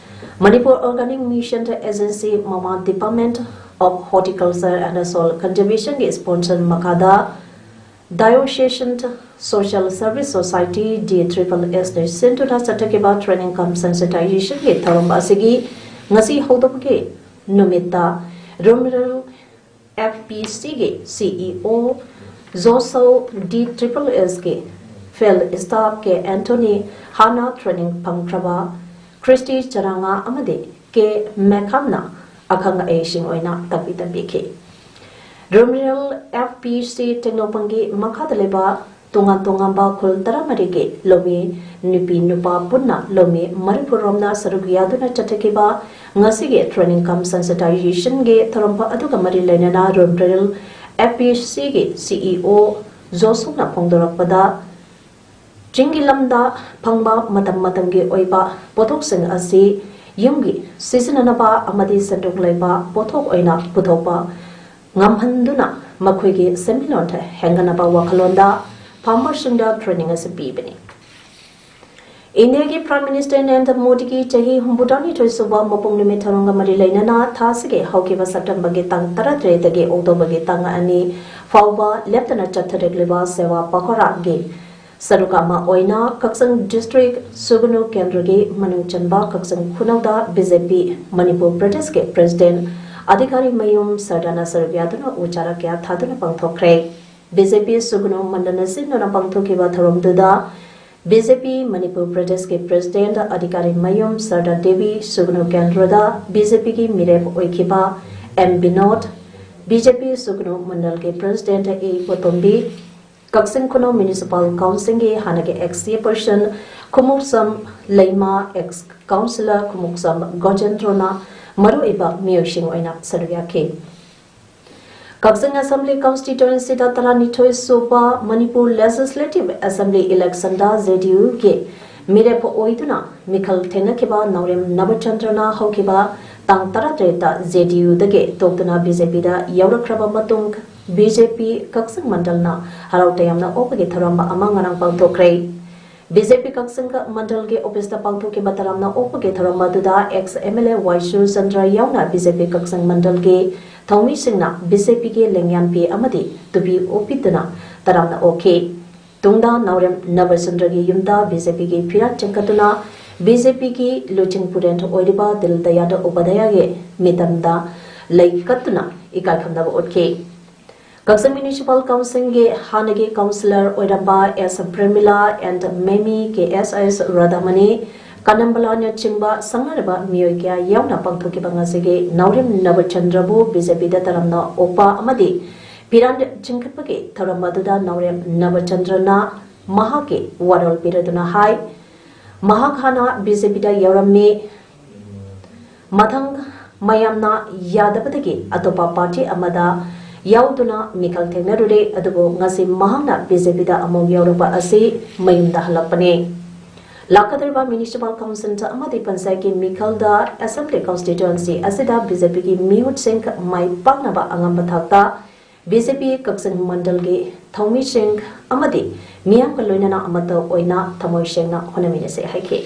ꯃꯅꯤꯄꯨꯔ Organic Mission Agency, ꯃꯃꯥ Department of Horticulture and Soil Conservation ꯒꯤ ꯁ꯭ꯄꯣꯟꯁꯔ ꯃꯈꯥꯗ Diocesan Social Service Society, D triple S ꯅ ꯁꯤꯟꯗꯨꯅ ꯆꯠꯊꯈꯤꯕ training cum sensitization ꯒꯤ ꯊꯧꯔꯝ ꯑꯁꯤꯒꯤ ꯉꯁꯤ ꯍꯧꯗꯣꯛꯄꯒꯤ ꯅꯨꯃꯤꯠꯇ Rumeral F P C ꯒꯤ C E O ꯖꯣꯁꯧ, D triple S ꯒꯤ field staff K Anthony, ꯍꯥꯟꯅ training ꯐꯪꯈ꯭ꯔꯕ ꯈ꯭ꯔꯤꯁꯇꯤ ꯆꯔꯥꯉꯥ ꯑꯃꯗꯤ K ꯃꯦꯈꯥꯝꯅ ꯑꯈꯪ ꯑꯍꯩꯁꯤꯡ ꯑꯣꯏꯅ ꯇꯥꯛꯄꯤ ꯇꯝꯕꯤꯈꯤ꯫ Rumeral F P C ꯇꯦꯡꯅꯧꯄꯜꯒꯤ ꯃꯈꯥꯗ ꯂꯩꯕ ꯇꯣꯉꯥꯟ ꯇꯣꯉꯥꯟꯕ ꯈꯨꯜ ꯇꯔꯥꯃꯔꯤꯒꯤ ꯂꯧꯃꯤ ꯅꯨꯄꯤ ꯅꯨꯄꯥ ꯄꯨꯟꯅ ꯂꯧꯃꯤ ꯃꯔꯤꯐꯨ ꯔꯣꯝꯅ ꯁꯔꯨꯛ ꯌꯥꯗꯨꯅ ꯆꯠꯊꯈꯤꯕ ꯉꯁꯤꯒꯤ training cum sensitizationꯒꯤ ꯊꯧꯔꯝ ꯑꯗꯨꯒ ꯃꯔꯤ ꯂꯩꯅꯅ ꯔꯨꯔꯦꯜ ꯑꯦꯐ ꯄꯤ ꯁꯤꯒꯤ ꯁꯤ ꯏ ꯑꯣ ꯖꯣꯁꯨꯅ ꯐꯣꯡꯗꯣꯔꯛꯄꯗ, ꯆꯤꯡꯒꯤ ꯂꯝꯗ ꯐꯪꯕ ꯃꯇꯝ ꯃꯇꯝꯒꯤ ꯑꯣꯏꯕ ꯄꯣꯠꯊꯣꯛꯁꯤꯡ ꯑꯁꯤ ꯌꯨꯝꯒꯤ ꯁꯤꯖꯤꯟꯅꯅꯕ ꯑꯃꯗꯤ ꯁꯦꯟꯊꯣꯛ ꯂꯩꯕ ꯄꯣꯠꯊꯣꯛ ꯑꯣꯏꯅ ꯄꯨꯊꯣꯛꯄ ꯉꯝꯍꯟꯗꯨꯅ ꯃꯈꯣꯏꯒꯤ ꯁꯦꯟꯃꯤꯠꯂꯣꯟ ꯍꯦꯟꯒꯠꯅꯕ ꯋꯥꯈꯜꯂꯣꯟꯗ farmerꯁꯤꯡꯗ training ꯑꯁꯤ ꯄꯤꯕꯅꯤ꯫ ꯏꯟꯗꯤꯌꯥꯒꯤ Prime Minister ꯅꯔꯦꯟꯗ꯭ꯔ ꯃꯣꯗꯤꯒꯤ ꯆꯍꯤ ꯍꯨꯝꯐꯨꯇꯔꯥꯅꯤꯊꯣꯏ ꯁꯨꯕ ꯃꯄꯣꯛ ꯅꯨꯃꯤꯠ ꯊꯧꯔꯝꯒ ꯃꯔꯤ ꯂꯩꯅꯅ ꯊꯥꯁꯤꯒꯤ ꯍꯧꯈꯤꯕ ꯁꯦꯞꯇꯦꯝꯕꯔꯒꯤ ꯇꯥꯡ ꯇꯔꯥꯇꯔꯦꯠꯇꯒꯤ ꯑꯣꯛꯇꯣꯕꯔꯒꯤ ꯇꯥꯡ ꯑꯅꯤ ꯐꯥꯎꯕ ꯂꯦꯞꯇꯅ ꯆꯠꯊꯔꯛꯂꯤꯕ ꯁꯦꯋꯥ ꯄꯈꯣꯔꯥꯒꯤ ꯁꯔꯨꯛ ꯑꯃ ꯑꯣꯏꯅ ꯀꯛꯆꯤꯡ district ꯁꯨꯒꯅꯨ ꯀꯦꯟꯗ꯭ꯔꯒꯤ ꯃꯅꯨꯡ ꯆꯟꯕ ꯀꯛꯆꯤꯡ ꯈꯨꯅꯧꯗ ꯕꯤ ꯖꯦ ꯄꯤ ꯃꯅꯤꯄꯨꯔ ꯄ꯭ꯔꯗꯦꯁꯀꯤ president ꯑꯙꯤꯀꯥꯔꯤ ꯃꯌꯨꯝ ꯁꯔꯗꯥꯅ ꯁꯔꯨꯛ ꯌꯥꯗꯨꯅ ꯎ ꯆꯥꯔꯥ ꯀꯌꯥ ꯊꯥꯗꯨꯅ ꯄꯥꯡꯊꯣꯛꯈ꯭ꯔꯦ꯫ ꯕꯤ ꯖꯦ ꯄꯤ ꯁꯨꯒꯅꯨ ꯃꯟꯗꯜꯅ ꯁꯤꯟꯗꯨꯅ ꯄꯥꯡꯊꯣꯛꯈꯤꯕ ꯊꯧꯔꯝꯗꯨꯗ ꯕꯤ ꯖꯦ ꯄꯤ ꯃꯅꯤꯄꯨꯔ ꯄ꯭ꯔꯗꯦꯁꯀꯤ president ꯑꯙꯤꯀꯥꯔꯤ ꯃꯌꯨꯝ ꯁꯔꯗꯥ ꯗꯦꯕꯤ ꯁꯨꯒꯅꯨ ꯀꯦꯟꯗ꯭ꯔꯗ ꯕꯤ ꯖꯦ ꯄꯤꯒꯤ ꯃꯤꯔꯦꯞ ꯑꯣꯏꯈꯤꯕ ꯑꯦꯝ ꯕꯤꯅꯣꯗ, ꯕꯤ ꯖꯦ ꯄꯤ ꯁꯨꯒꯅꯨ ꯃꯟꯗꯜꯒꯤ president ꯑꯦ ꯄꯣꯇꯣꯝꯕꯤ, ꯀꯛꯆꯤꯡ ꯈꯨꯅꯧ municipal councilꯒꯤ ꯍꯥꯟꯅꯒꯤ ex chairperson ꯈꯨꯃꯨꯛꯁꯝ ꯂꯩꯃ, ex councillor ꯈꯨꯃꯨꯛꯁꯝ ꯒꯣꯖꯦꯟꯗ꯭ꯔꯣꯅ ꯃꯔꯨꯑꯣꯏꯕ ꯃꯤꯑꯣꯏꯁꯤꯡ ꯑꯣꯏꯅ ꯁꯔꯨꯛ ꯌꯥꯈꯤ꯫ ꯀꯛꯆꯤꯡ Assembly constituencyꯗ ꯇꯔꯥꯅꯤꯊꯣꯏ ꯁꯨꯕ ꯃꯅꯤꯄꯨꯔ Legislative Assembly electionꯗ ꯖꯦ ꯗꯤ ꯌꯨꯒꯤ ꯃꯤꯔꯦꯞ ꯑꯣꯏꯗꯨꯅ ꯃꯤꯈꯜ ꯊꯦꯡꯅꯈꯤꯕ ꯅꯥꯎꯔꯦꯝ ꯅꯕꯆꯟꯗ꯭ꯔꯅ ꯍꯧꯈꯤꯕ ꯇꯥꯡ ꯇꯔꯥꯇꯔꯦꯠꯇ ꯖꯦ ꯗꯤ ꯌꯨꯗꯒꯤ ꯇꯣꯛꯇꯨꯅ ꯕꯤ ꯖꯦ ꯄꯤꯗ ꯌꯥꯎꯔꯛꯈ꯭ꯔꯕ ꯃꯇꯨꯡ, ꯕꯤ ꯖꯦ ꯄꯤ ꯀꯛꯆꯤꯡ ꯃꯟꯗꯜꯅ ꯍꯔꯥꯎ ꯇꯌꯥꯝꯅ ꯑꯣꯛꯄꯒꯤ ꯊꯧꯔꯝ ꯑꯃ ꯉꯔꯥꯡ ꯄꯥꯡꯊꯣꯛꯈ꯭ꯔꯦ꯫ ꯕꯤ ꯖꯦ ꯄꯤ ꯀꯛꯆꯤꯡ ꯃꯟꯗꯜꯒꯤ officeꯇ ꯄꯥꯡꯊꯣꯛꯈꯤꯕ ꯇꯔꯥꯝꯅ ꯑꯣꯛꯄꯒꯤ ꯊꯧꯔꯝ ꯑꯗꯨꯗ ex M L A ꯋꯥꯏ ꯁꯨꯔꯆꯟꯗ꯭ꯔ ꯌꯥꯎꯅ ꯕꯤ ꯖꯦ ꯄꯤ ꯀꯛꯆꯤꯡ ꯃꯟꯗꯜꯒꯤ ꯊꯧꯃꯤꯁꯤꯡꯅ ꯕꯤ ꯖꯦ ꯄꯤꯒꯤ ꯂꯦꯡꯌꯥꯟ ꯐꯤ ꯑꯃꯗꯤ ꯇꯨꯄꯤ ꯎꯞꯄꯤꯗꯨꯅ ꯇꯔꯥꯝꯅ ꯑꯣꯛꯈꯤ꯫ ꯇꯨꯡꯗ ꯅꯥꯎꯔꯦꯝ ꯅꯕꯆꯟꯗ꯭ꯔꯒꯤ ꯌꯨꯝꯗ ꯕꯤ ꯖꯦ ꯄꯤꯒꯤ ꯐꯤꯔꯥꯜ ꯆꯤꯡꯈꯠꯇꯨꯅ ꯕꯤ ꯖꯦ ꯄꯤꯒꯤ ꯂꯨꯆꯤꯡ ꯄꯨꯔꯦꯜ ꯑꯣꯏꯔꯤꯕ ꯗꯤꯟ ꯗꯌꯥꯜ ꯎꯄꯥꯙ꯭ꯌꯥꯌꯒꯤ ꯃꯤꯇꯝꯗ ꯂꯩ ꯀꯠꯇꯨꯅ ꯏꯀꯥꯏ ꯈꯨꯝꯅꯕ ꯎꯠꯈꯤ꯫ ꯀꯛꯆꯤꯡ Municipal Councilꯒꯤ ꯍꯥꯟꯅꯒꯤ councillor ꯑꯣꯏꯔꯝꯕ ꯑꯦꯁ ꯄ꯭ꯔꯦꯃꯤꯂꯥ and ꯃꯦꯃꯤ, ꯀꯦ ꯑꯦꯁ ꯑꯦꯁ ꯔꯥꯙꯥꯃꯅꯤ, ꯀꯅꯝꯕꯂꯥꯅꯆꯤꯡꯕ ꯁꯪꯅꯔꯕ ꯃꯤꯑꯣꯏ ꯀꯌꯥ ꯌꯥꯎꯅ ꯄꯥꯡꯊꯣꯛꯈꯤꯕ ꯉꯁꯤꯒꯤ ꯅꯥꯎꯔꯦꯝ ꯅꯕꯆꯟꯗ꯭ꯔꯕꯨ ꯕꯤ ꯖꯦ ꯄꯤꯗ ꯇꯔꯥꯝꯅ ꯑꯣꯛꯄ ꯑꯃꯗꯤ ꯐꯤꯔꯥꯟ ꯆꯤꯡꯈꯠꯄꯒꯤ ꯊꯧꯔꯝ ꯑꯗꯨꯗ ꯅꯥꯎꯔꯦꯝ ꯅꯕꯆꯟꯗ꯭ꯔꯅ ꯃꯍꯥꯛꯀꯤ ꯋꯥꯔꯣꯜ ꯄꯤꯔꯗꯨꯅ ꯍꯥꯏ, ꯃꯍꯥꯛ ꯍꯥꯟꯅ ꯕꯤ ꯖꯦ ꯄꯤꯗ ꯌꯥꯎꯔꯝꯃꯤ꯫ ꯃꯊꯪ ꯃꯌꯥꯝꯅ ꯌꯥꯗꯕꯗꯒꯤ ꯑꯇꯣꯞꯄ ꯄꯥꯔꯇꯤ ꯑꯃꯗ ꯌꯥꯎꯗꯨꯅ ꯃꯤꯈꯜ ꯊꯦꯡꯅꯔꯨꯔꯦ, ꯑꯗꯨꯕꯨ ꯉꯁꯤ ꯃꯍꯥꯛꯅ ꯕꯤ ꯖꯦ ꯄꯤꯗ ꯑꯃꯨꯛ ꯌꯥꯎꯔꯛꯄ ꯑꯁꯤ ꯃꯌꯨꯝꯗ ꯍꯜꯂꯛꯄꯅꯤ꯫ ꯂꯥꯛꯀꯗꯧꯔꯤꯕ ꯃ꯭ꯌꯨꯅꯤꯁꯤꯄꯥꯜ ꯀꯥꯎꯟꯁꯤꯜ ꯑꯃꯗꯤ ꯄꯟꯆꯥꯌꯠꯀꯤ ꯃꯤꯈꯜꯗ ꯑꯦꯁꯦꯝꯕ꯭ꯂꯤ ꯀꯟꯁꯇꯤꯇ꯭ꯋꯦꯟꯁꯤ ꯑꯁꯤꯗ ꯕꯤ ꯖꯦ ꯄꯤꯒꯤ ꯃꯤꯍꯨꯠꯁꯤꯡ ꯃꯥꯏ ꯄꯥꯛꯅꯕ ꯑꯉꯝꯕ ꯊꯥꯛꯇ ꯕꯤ ꯖꯦ ꯄꯤ ꯀꯛꯆꯤꯡ ꯃꯟꯗꯜꯒꯤ ꯊꯧꯃꯤꯁꯤꯡ ꯑꯃꯗꯤ ꯃꯤꯌꯥꯝꯒ ꯂꯣꯏꯅꯅ ꯑꯃꯠꯇ ꯑꯣꯏꯅ ꯊꯃꯣꯏ ꯁꯦꯡꯅ ꯍꯣꯠꯅꯃꯤꯟꯅꯁꯤ ꯍꯥꯏꯈꯤ꯫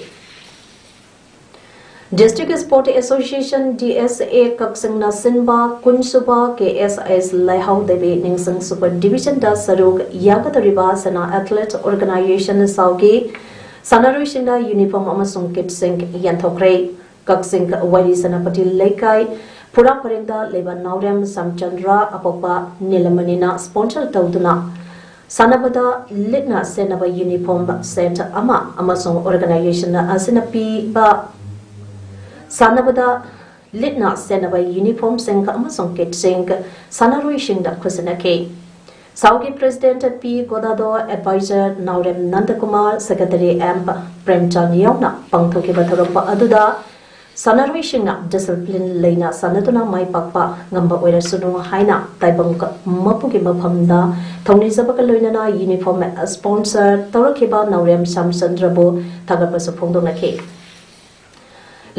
District Sport Association, D S A, ꯀꯛꯆꯤꯡꯅ ꯁꯤꯟꯕ ꯀꯨꯟꯁꯨꯕ K S S ꯂꯩꯍꯥꯎ ꯗꯦꯕꯤ ꯅꯤꯡꯁꯤꯡ ꯁꯨꯄꯔ ꯗꯤꯕꯤꯖꯟꯗ ꯁꯔꯨꯛ ꯌꯥꯒꯗꯧꯔꯤꯕ ꯁꯅꯥ ꯑꯦꯊꯂꯦꯠ ꯑꯣꯔꯒꯅꯥꯏꯖꯦꯁꯟ ꯁꯥꯎꯒꯤ ꯁꯥꯟꯅꯔꯣꯏꯁꯤꯡꯅ ꯌꯨꯅꯤꯐꯣꯔꯝ ꯑꯃꯁꯨꯡ ꯀꯤꯠꯁꯤꯡ ꯌꯦꯟꯊꯣꯛꯈ꯭ꯔꯦ꯫ ꯀꯛꯆꯤꯡ ꯋꯥꯏꯔꯤ ꯁꯦꯅꯥꯄꯇꯤ ꯂꯩꯀꯥꯏ ꯐꯨꯔꯥ ꯄꯔꯦꯡꯗ ꯂꯩꯕ ꯅꯥꯎꯔꯦꯝ ꯁꯝꯆꯟꯗ꯭ꯔ, ꯑꯄꯣꯛꯄ ꯅꯤꯂꯃꯅꯤꯅ ꯁ꯭ꯄꯣꯟꯁꯔ ꯇꯧꯗꯨꯅ ꯁꯥꯟꯅꯕꯗ ꯂꯤꯠꯅ ꯁꯦꯠꯅꯕ ꯌꯨꯅꯤꯐꯣꯔꯝ ꯁꯦꯠ ꯑꯃ ꯑꯃꯁꯨꯡ ꯑꯣꯔꯒꯅꯥꯏꯖꯦꯁꯟ ꯑꯁꯤꯅ ꯄꯤꯕ ꯁꯥꯟꯅꯕꯗ ꯂꯤꯠꯅ ꯁꯦꯠꯅꯕ ꯌꯨꯅꯤꯐꯣꯔꯝꯁꯤꯡ ꯑꯃꯁꯨꯡ ꯀꯤꯠꯁꯤꯡ ꯁꯥꯟꯅꯔꯣꯏꯁꯤꯡꯗ ꯈꯨꯠꯁꯤꯟꯅꯈꯤ꯫ ꯁꯥꯎꯒꯤ ꯄ꯭ꯔꯦꯁꯤꯗꯦꯟꯠ ꯄꯤ ꯒꯣꯗꯥꯗꯣ, ꯑꯦꯗꯚꯥꯏꯖꯔ ꯅꯥꯎꯔꯦꯝ ꯅꯟꯗꯀꯨꯃꯥꯔ, ꯁꯦꯀ꯭ꯔꯦꯇꯔꯤ ꯑꯦꯝ ꯄ꯭ꯔꯦꯝꯆꯥꯟ ꯌꯥꯎꯅ ꯄꯥꯡꯊꯣꯛꯈꯤꯕ ꯊꯧꯔꯝ ꯑꯗꯨꯗ ꯁꯥꯟꯅꯔꯣꯏꯁꯤꯡꯅ ꯗꯤꯁꯤꯄ꯭ꯂꯤꯟ ꯂꯩꯅ ꯁꯥꯟꯅꯗꯨꯅ ꯃꯥꯏ ꯄꯥꯛꯄ ꯉꯝꯕ ꯑꯣꯏꯔꯁꯅꯨ ꯍꯥꯏꯅ ꯇꯥꯏꯕꯪ ꯃꯄꯨꯒꯤ ꯃꯐꯝꯗ ꯊꯧꯅꯤꯖꯕꯒ ꯂꯣꯏꯅꯅ ꯌꯨꯅꯤꯐꯣꯔꯝ ꯁ꯭ꯄꯣꯟꯁꯔ ꯇꯧꯔꯛꯈꯤꯕ ꯅꯥꯎꯔꯦꯝ ꯁ꯭ꯌꯥꯝꯆꯟꯗ꯭ꯔꯕꯨ ꯊꯥꯒꯠꯄꯁꯨ ꯐꯣꯡꯗꯣꯛꯅꯈꯤ꯫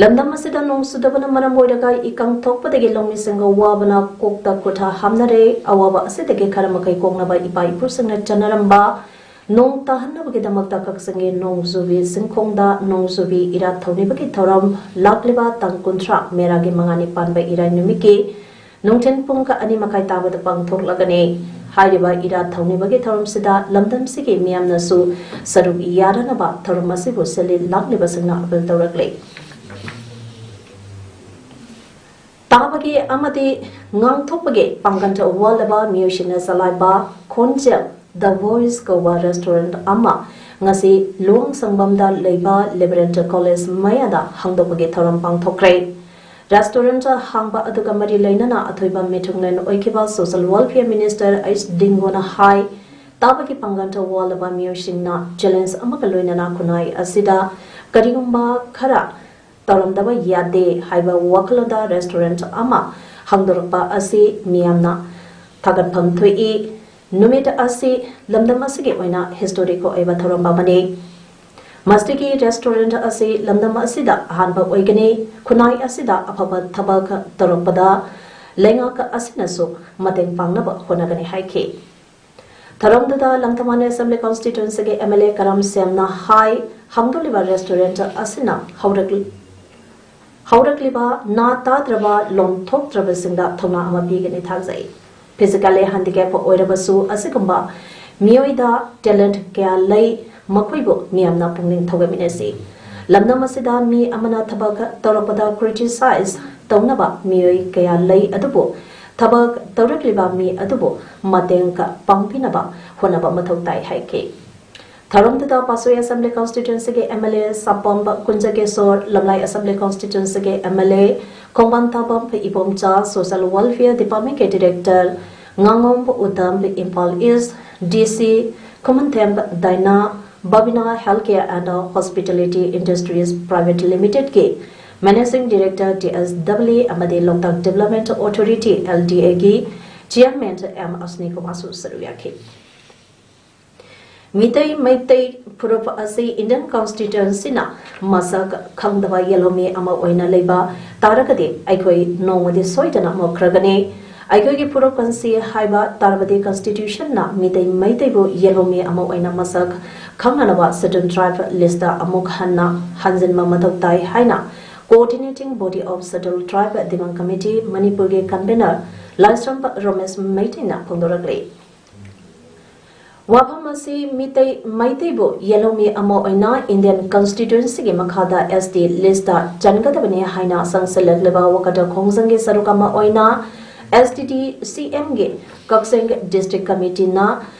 ꯂꯝꯗꯝ ꯑꯁꯤꯗ ꯅꯣꯡ ꯆꯨꯗꯕꯅ ꯃꯔꯝ ꯑꯣꯏꯔꯒ ꯏꯀꯪ ꯊꯣꯛꯄꯗꯒꯤ ꯂꯧꯃꯤꯁꯤꯡꯒ ꯋꯥꯕꯅ ꯀꯣꯛꯇ ꯀꯨꯊ ꯍꯥꯝꯅꯔꯦ꯫ ꯑꯋꯥꯕ ꯑꯁꯤꯗꯒꯤ ꯈꯔ ꯃꯈꯩ ꯀꯣꯛꯅꯕ ꯏꯄꯥ ꯏꯄꯨꯁꯤꯡꯅ ꯆꯠꯅꯔꯝꯕ ꯅꯣꯡ ꯇꯥꯍꯟꯅꯕꯒꯤꯗꯃꯛꯇ ꯀꯛꯆꯤꯡꯒꯤ ꯅꯣꯡꯖꯨꯕꯤ ꯆꯤꯡꯈꯣꯡꯗ ꯅꯣꯡꯖꯨꯕꯤ ꯏꯔꯥꯠ ꯊꯧꯅꯤꯕꯒꯤ ꯊꯧꯔꯝ ꯂꯥꯛꯂꯤꯕ ꯇꯥꯡ ꯀꯨꯟꯊ꯭ꯔꯥ ꯃꯦꯔꯥꯒꯤ ꯃꯉꯥꯅꯤ ꯄꯥꯟꯕ ꯏꯔꯥꯏ ꯅꯨꯃꯤꯠꯀꯤ ꯅꯨꯡꯊꯤꯜ ꯄꯨꯡ ꯑꯅꯤ ꯃꯈꯥꯏ ꯇꯥꯕꯗ ꯄꯥꯡꯊꯣꯛꯂꯒꯅꯤ꯫ ꯍꯥꯏꯔꯤꯕ ꯏꯔꯥꯠ ꯊꯧꯅꯤꯕꯒꯤ ꯊꯧꯔꯝꯁꯤꯗ ꯂꯝꯗꯝꯁꯤꯒꯤ ꯃꯤꯌꯥꯝꯅꯁꯨ ꯁꯔꯨꯛ ꯌꯥꯅꯅꯕ ꯊꯧꯔꯝ ꯑꯁꯤꯕꯨ ꯁꯤꯜꯂꯤ ꯂꯥꯡꯂꯤꯕꯁꯤꯡꯅ ꯑꯄꯤꯜ ꯇꯧꯔꯛꯂꯤ꯫ ꯇꯥꯕꯒꯤ ꯑꯃꯗꯤ ꯉꯥꯡꯊꯣꯛꯄꯒꯤ ꯄꯥꯡꯒꯜ ꯋꯥꯠꯂꯕ ꯃꯤꯑꯣꯏꯁꯤꯡꯅ ꯆꯂꯥꯏꯕ ꯈꯣꯟꯖꯦꯜ The Voice ꯀꯧꯕ ꯔꯦꯁꯇꯨꯔꯦꯟꯠ ꯑꯃ ꯉꯁꯤ ꯂꯨꯋꯥꯡꯁꯪꯕꯝꯗ ꯂꯩꯕ ꯂꯤꯕꯔꯦꯜ ꯀꯣꯂꯦꯖ ꯃꯌꯥꯗ ꯍꯥꯡꯗꯣꯛꯄꯒꯤ ꯊꯧꯔꯝ ꯄꯥꯡꯊꯣꯛꯈ꯭ꯔꯦ꯫ ꯔꯦꯁꯇꯨꯔꯦꯟꯠ ꯍꯥꯡꯕ ꯑꯗꯨꯒ ꯃꯔꯤ ꯂꯩꯅꯅ ꯑꯊꯣꯏꯕ ꯃꯤꯊꯨꯡꯂꯦꯟ ꯑꯣꯏꯈꯤꯕ ꯁꯣꯁꯤꯌꯦꯜ ꯋꯦꯜꯐꯤꯌꯔ ꯃꯤꯅꯤꯁꯇꯔ ꯑꯩꯆ ꯗꯤꯡꯒꯣꯅ ꯍꯥꯏ, ꯇꯥꯕꯒꯤ ꯄꯥꯡꯒꯜ ꯋꯥꯠꯂꯕ ꯃꯤꯑꯣꯏꯁꯤꯡꯅ ꯆꯦꯂꯦꯟꯖ ꯑꯃꯒ ꯂꯣꯏꯅꯅ ꯈꯨꯟꯅꯥꯏ ꯑꯁꯤꯗ ꯀꯔꯤꯒꯨꯝꯕ ꯈꯔ ꯇꯧꯔꯝꯗꯕ ꯌꯥꯗꯦ ꯍꯥꯏꯕ ꯋꯥꯈꯜꯂꯣꯟꯗ ꯔꯦꯁꯇꯨꯔꯦꯟꯠ ꯑꯃ ꯍꯥꯡꯗꯣꯔꯛꯄ ꯑꯁꯤ ꯃꯤꯌꯥꯝꯅ ꯊꯥꯒꯠꯐꯝ ꯊꯣꯛꯏ꯫ ꯅꯨꯃꯤꯠ ꯑꯁꯤ ꯂꯝꯗꯝ ꯑꯁꯤꯒꯤ ꯑꯣꯏꯅ ꯍꯤꯁꯇꯣꯔꯤꯛ ꯑꯣꯏꯕ ꯊꯧꯔꯝ ꯑꯃꯅꯤ꯫ ꯃꯁꯤꯒꯤ ꯔꯦꯁꯇꯨꯔꯦꯟꯠ ꯑꯁꯤ ꯂꯝꯗꯝ ꯑꯁꯤꯗ ꯑꯍꯥꯟꯕ ꯑꯣꯏꯒꯅꯤ꯫ ꯈꯨꯟꯅꯥꯏ ꯑꯁꯤꯗ ꯑꯐꯕ ꯊꯕꯛ ꯇꯧꯔꯛꯄꯗ ꯂꯩꯉꯥꯛ ꯑꯁꯤꯅꯁꯨ ꯃꯇꯦꯡ ꯄꯥꯡꯅꯕ ꯍꯣꯠꯅꯒꯅꯤ ꯍꯥꯏꯈꯤ꯫ ꯊꯧꯔꯝꯗꯨꯗ ꯂꯪꯊꯕꯥꯜ ꯑꯦꯁꯦꯝꯕ꯭ꯂꯤ ꯀꯟꯁꯇꯤꯇ꯭ꯋꯦꯟꯁꯤꯒꯤ ꯑꯦꯝ ꯑꯦꯜ ꯑꯦ ꯀꯔꯝ ꯁꯦꯝꯅ ꯍꯥꯏ, ꯍꯥꯡꯗꯣꯛꯂꯤꯕ ꯔꯦꯁꯇꯨꯔꯦꯟꯠ ꯑꯁꯤꯅ ꯍꯧꯔꯛ-, ꯍꯧꯔꯛꯂꯤꯕ ꯅꯥ ꯇꯥꯗ꯭ꯔꯕ ꯂꯣꯝꯊꯣꯛꯇ꯭ꯔꯕꯁꯤꯡꯗ ꯊꯧꯅꯥ ꯑꯃ ꯄꯤꯒꯅꯤ ꯊꯥꯖꯩ꯫ ꯐꯤꯖꯤꯀꯦꯜꯂꯤ ꯍꯦꯟꯗꯤꯀꯦꯞ ꯑꯣꯏꯔꯕꯁꯨ ꯑꯁꯤꯒꯨꯝꯕ ꯃꯤꯑꯣꯏꯗ ꯇꯦꯂꯦꯟꯠ ꯀꯌꯥ ꯂꯩ, ꯃꯈꯣꯏꯕꯨ ꯃꯤꯌꯥꯝꯅ ꯄꯨꯛꯅꯤꯡ ꯊꯧꯒꯠꯃꯤꯟꯅꯁꯤ꯫ ꯂꯝꯗꯝ ꯑꯁꯤꯗ ꯃꯤ ꯑꯃꯅ ꯊꯕꯛ ꯇꯧꯔꯛꯄꯗ ꯀ꯭ꯔꯤꯇꯤꯁꯥꯏꯖ ꯇꯧꯅꯕ ꯃꯤꯑꯣꯏ ꯀꯌꯥ ꯂꯩ, ꯑꯗꯨꯕꯨ ꯊꯕꯛ ꯇꯧꯔꯛꯂꯤꯕ ꯃꯤ ꯑꯗꯨꯕꯨ ꯃꯇꯦꯡ ꯄꯥꯡꯕꯤꯅꯕ ꯍꯣꯠꯅꯕ ꯃꯊꯧ ꯇꯥꯏ ꯍꯥꯏꯈꯤ꯫ ꯊꯧꯔꯝꯗꯨꯗ ꯄꯥꯠꯁꯣꯏ ꯑꯦꯁꯦꯝꯕ꯭ꯂꯤ ꯀꯟꯁꯇꯤꯇ꯭ꯋꯦꯟꯁꯤꯒꯤ M L A Sapam Kunjakeswor, Lamlai assembly ꯀꯟꯁꯇꯤꯇ꯭ꯋꯦꯟꯁꯤꯒꯤ M L A Khongbantabam Ibomcha, social welfare ꯗꯤꯄꯥꯔꯠꯃꯦꯟꯠꯀꯤ ꯗꯤꯔꯦꯛꯇꯔ ꯉꯥꯉꯣꯝ Utam, Imphal east D C Khumanthem Diana, Babina health care and hospitality industries private ꯂꯤꯃꯤꯇꯦꯗꯀꯤ managing director T S Dabli ꯑꯃꯗꯤ Loktak development authority, L D ꯑꯦꯒꯤ ꯆꯤꯌꯔꯃꯦꯟ ꯑꯦꯝ ꯑꯁꯅꯤ ꯀꯨꯃꯥꯔꯁꯨ ꯁꯔꯨꯛ ꯌꯥꯈꯤ꯫ ꯃꯤꯇꯩ ꯃꯩꯇꯩ ꯐꯨꯔꯨꯞ ꯑꯁꯤ ꯏꯟꯗꯤꯌꯟ ꯀꯟꯁꯇꯤꯇ꯭ꯋꯦꯟꯁꯤꯅ ꯃꯁꯛ ꯈꯪꯗꯕ ꯌꯦꯜꯍꯧꯃꯤ ꯑꯃ ꯑꯣꯏꯅ ꯂꯩꯕ ꯇꯥꯔꯒꯗꯤ ꯑꯩꯈꯣꯏ ꯅꯣꯡꯃꯗꯤ ꯁꯣꯏꯗꯅ ꯃꯨꯛꯈ꯭ꯔꯒꯅꯤ꯫ ꯑꯩꯈꯣꯏꯒꯤ ꯐꯨꯔꯨꯞ ꯀꯟꯁꯤ ꯍꯥꯏꯕ ꯇꯥꯔꯕꯗꯤ ꯀꯟꯁꯇꯤꯇ꯭ꯋꯦꯟꯁꯤꯅ ꯃꯤꯇꯩ ꯃꯩꯇꯩꯕꯨ ꯌꯦꯜꯍꯧꯃꯤ ꯑꯃ ꯑꯣꯏꯅ ꯃꯁꯛ ꯈꯪꯅꯅꯕ ꯁꯦꯗ꯭ꯌꯨꯜ ꯇ꯭ꯔꯥꯏꯕ ꯂꯤꯁꯇ ꯑꯃꯨꯛ ꯍꯟꯅ ꯍꯟꯖꯤꯟꯕ ꯃꯊꯧ ꯇꯥꯏ ꯍꯥꯏꯅ Coordinating Body of Scheduled Tribe Demand Committee ꯃꯅꯤꯄꯨꯔꯒꯤ ꯀꯟꯚꯦꯅꯔ ꯂꯥꯏꯁ꯭ꯔꯝ ꯔꯣꯃꯦꯁ ꯃꯩꯇꯩꯅ ꯐꯣꯡꯗꯣꯔꯛꯂꯤ꯫ ꯋꯥꯐꯝ ꯑꯁꯤ ꯃꯤꯇꯩ ꯃꯩꯇꯩꯕꯨ ꯌꯦꯜꯍꯧꯃꯤ ꯑꯃ ꯑꯣꯏꯅ ꯏꯟꯗꯤꯌꯟ ꯀꯟꯁꯇꯤꯇ꯭ꯋꯦꯟꯁꯤꯒꯤ ꯃꯈꯥꯗ ꯑꯦꯁ ꯇꯤ ꯂꯤꯁꯇ ꯆꯟꯒꯗꯕꯅꯤ ꯍꯥꯏꯅ ꯆꯪꯁꯤꯜꯂꯛꯂꯤꯕ ꯋꯥꯀꯠ ꯈꯣꯡꯖꯪꯒꯤ ꯁꯔꯨꯛ ꯑꯃ ꯑꯣꯏꯅ ꯑꯦꯁ ꯇꯤ ꯗꯤ ꯁꯤ ꯑꯦꯝꯒꯤ ꯀꯛꯆꯤꯡ ꯗꯤꯁꯇ꯭ꯔꯤꯛ ꯀꯃꯤꯇꯤꯅ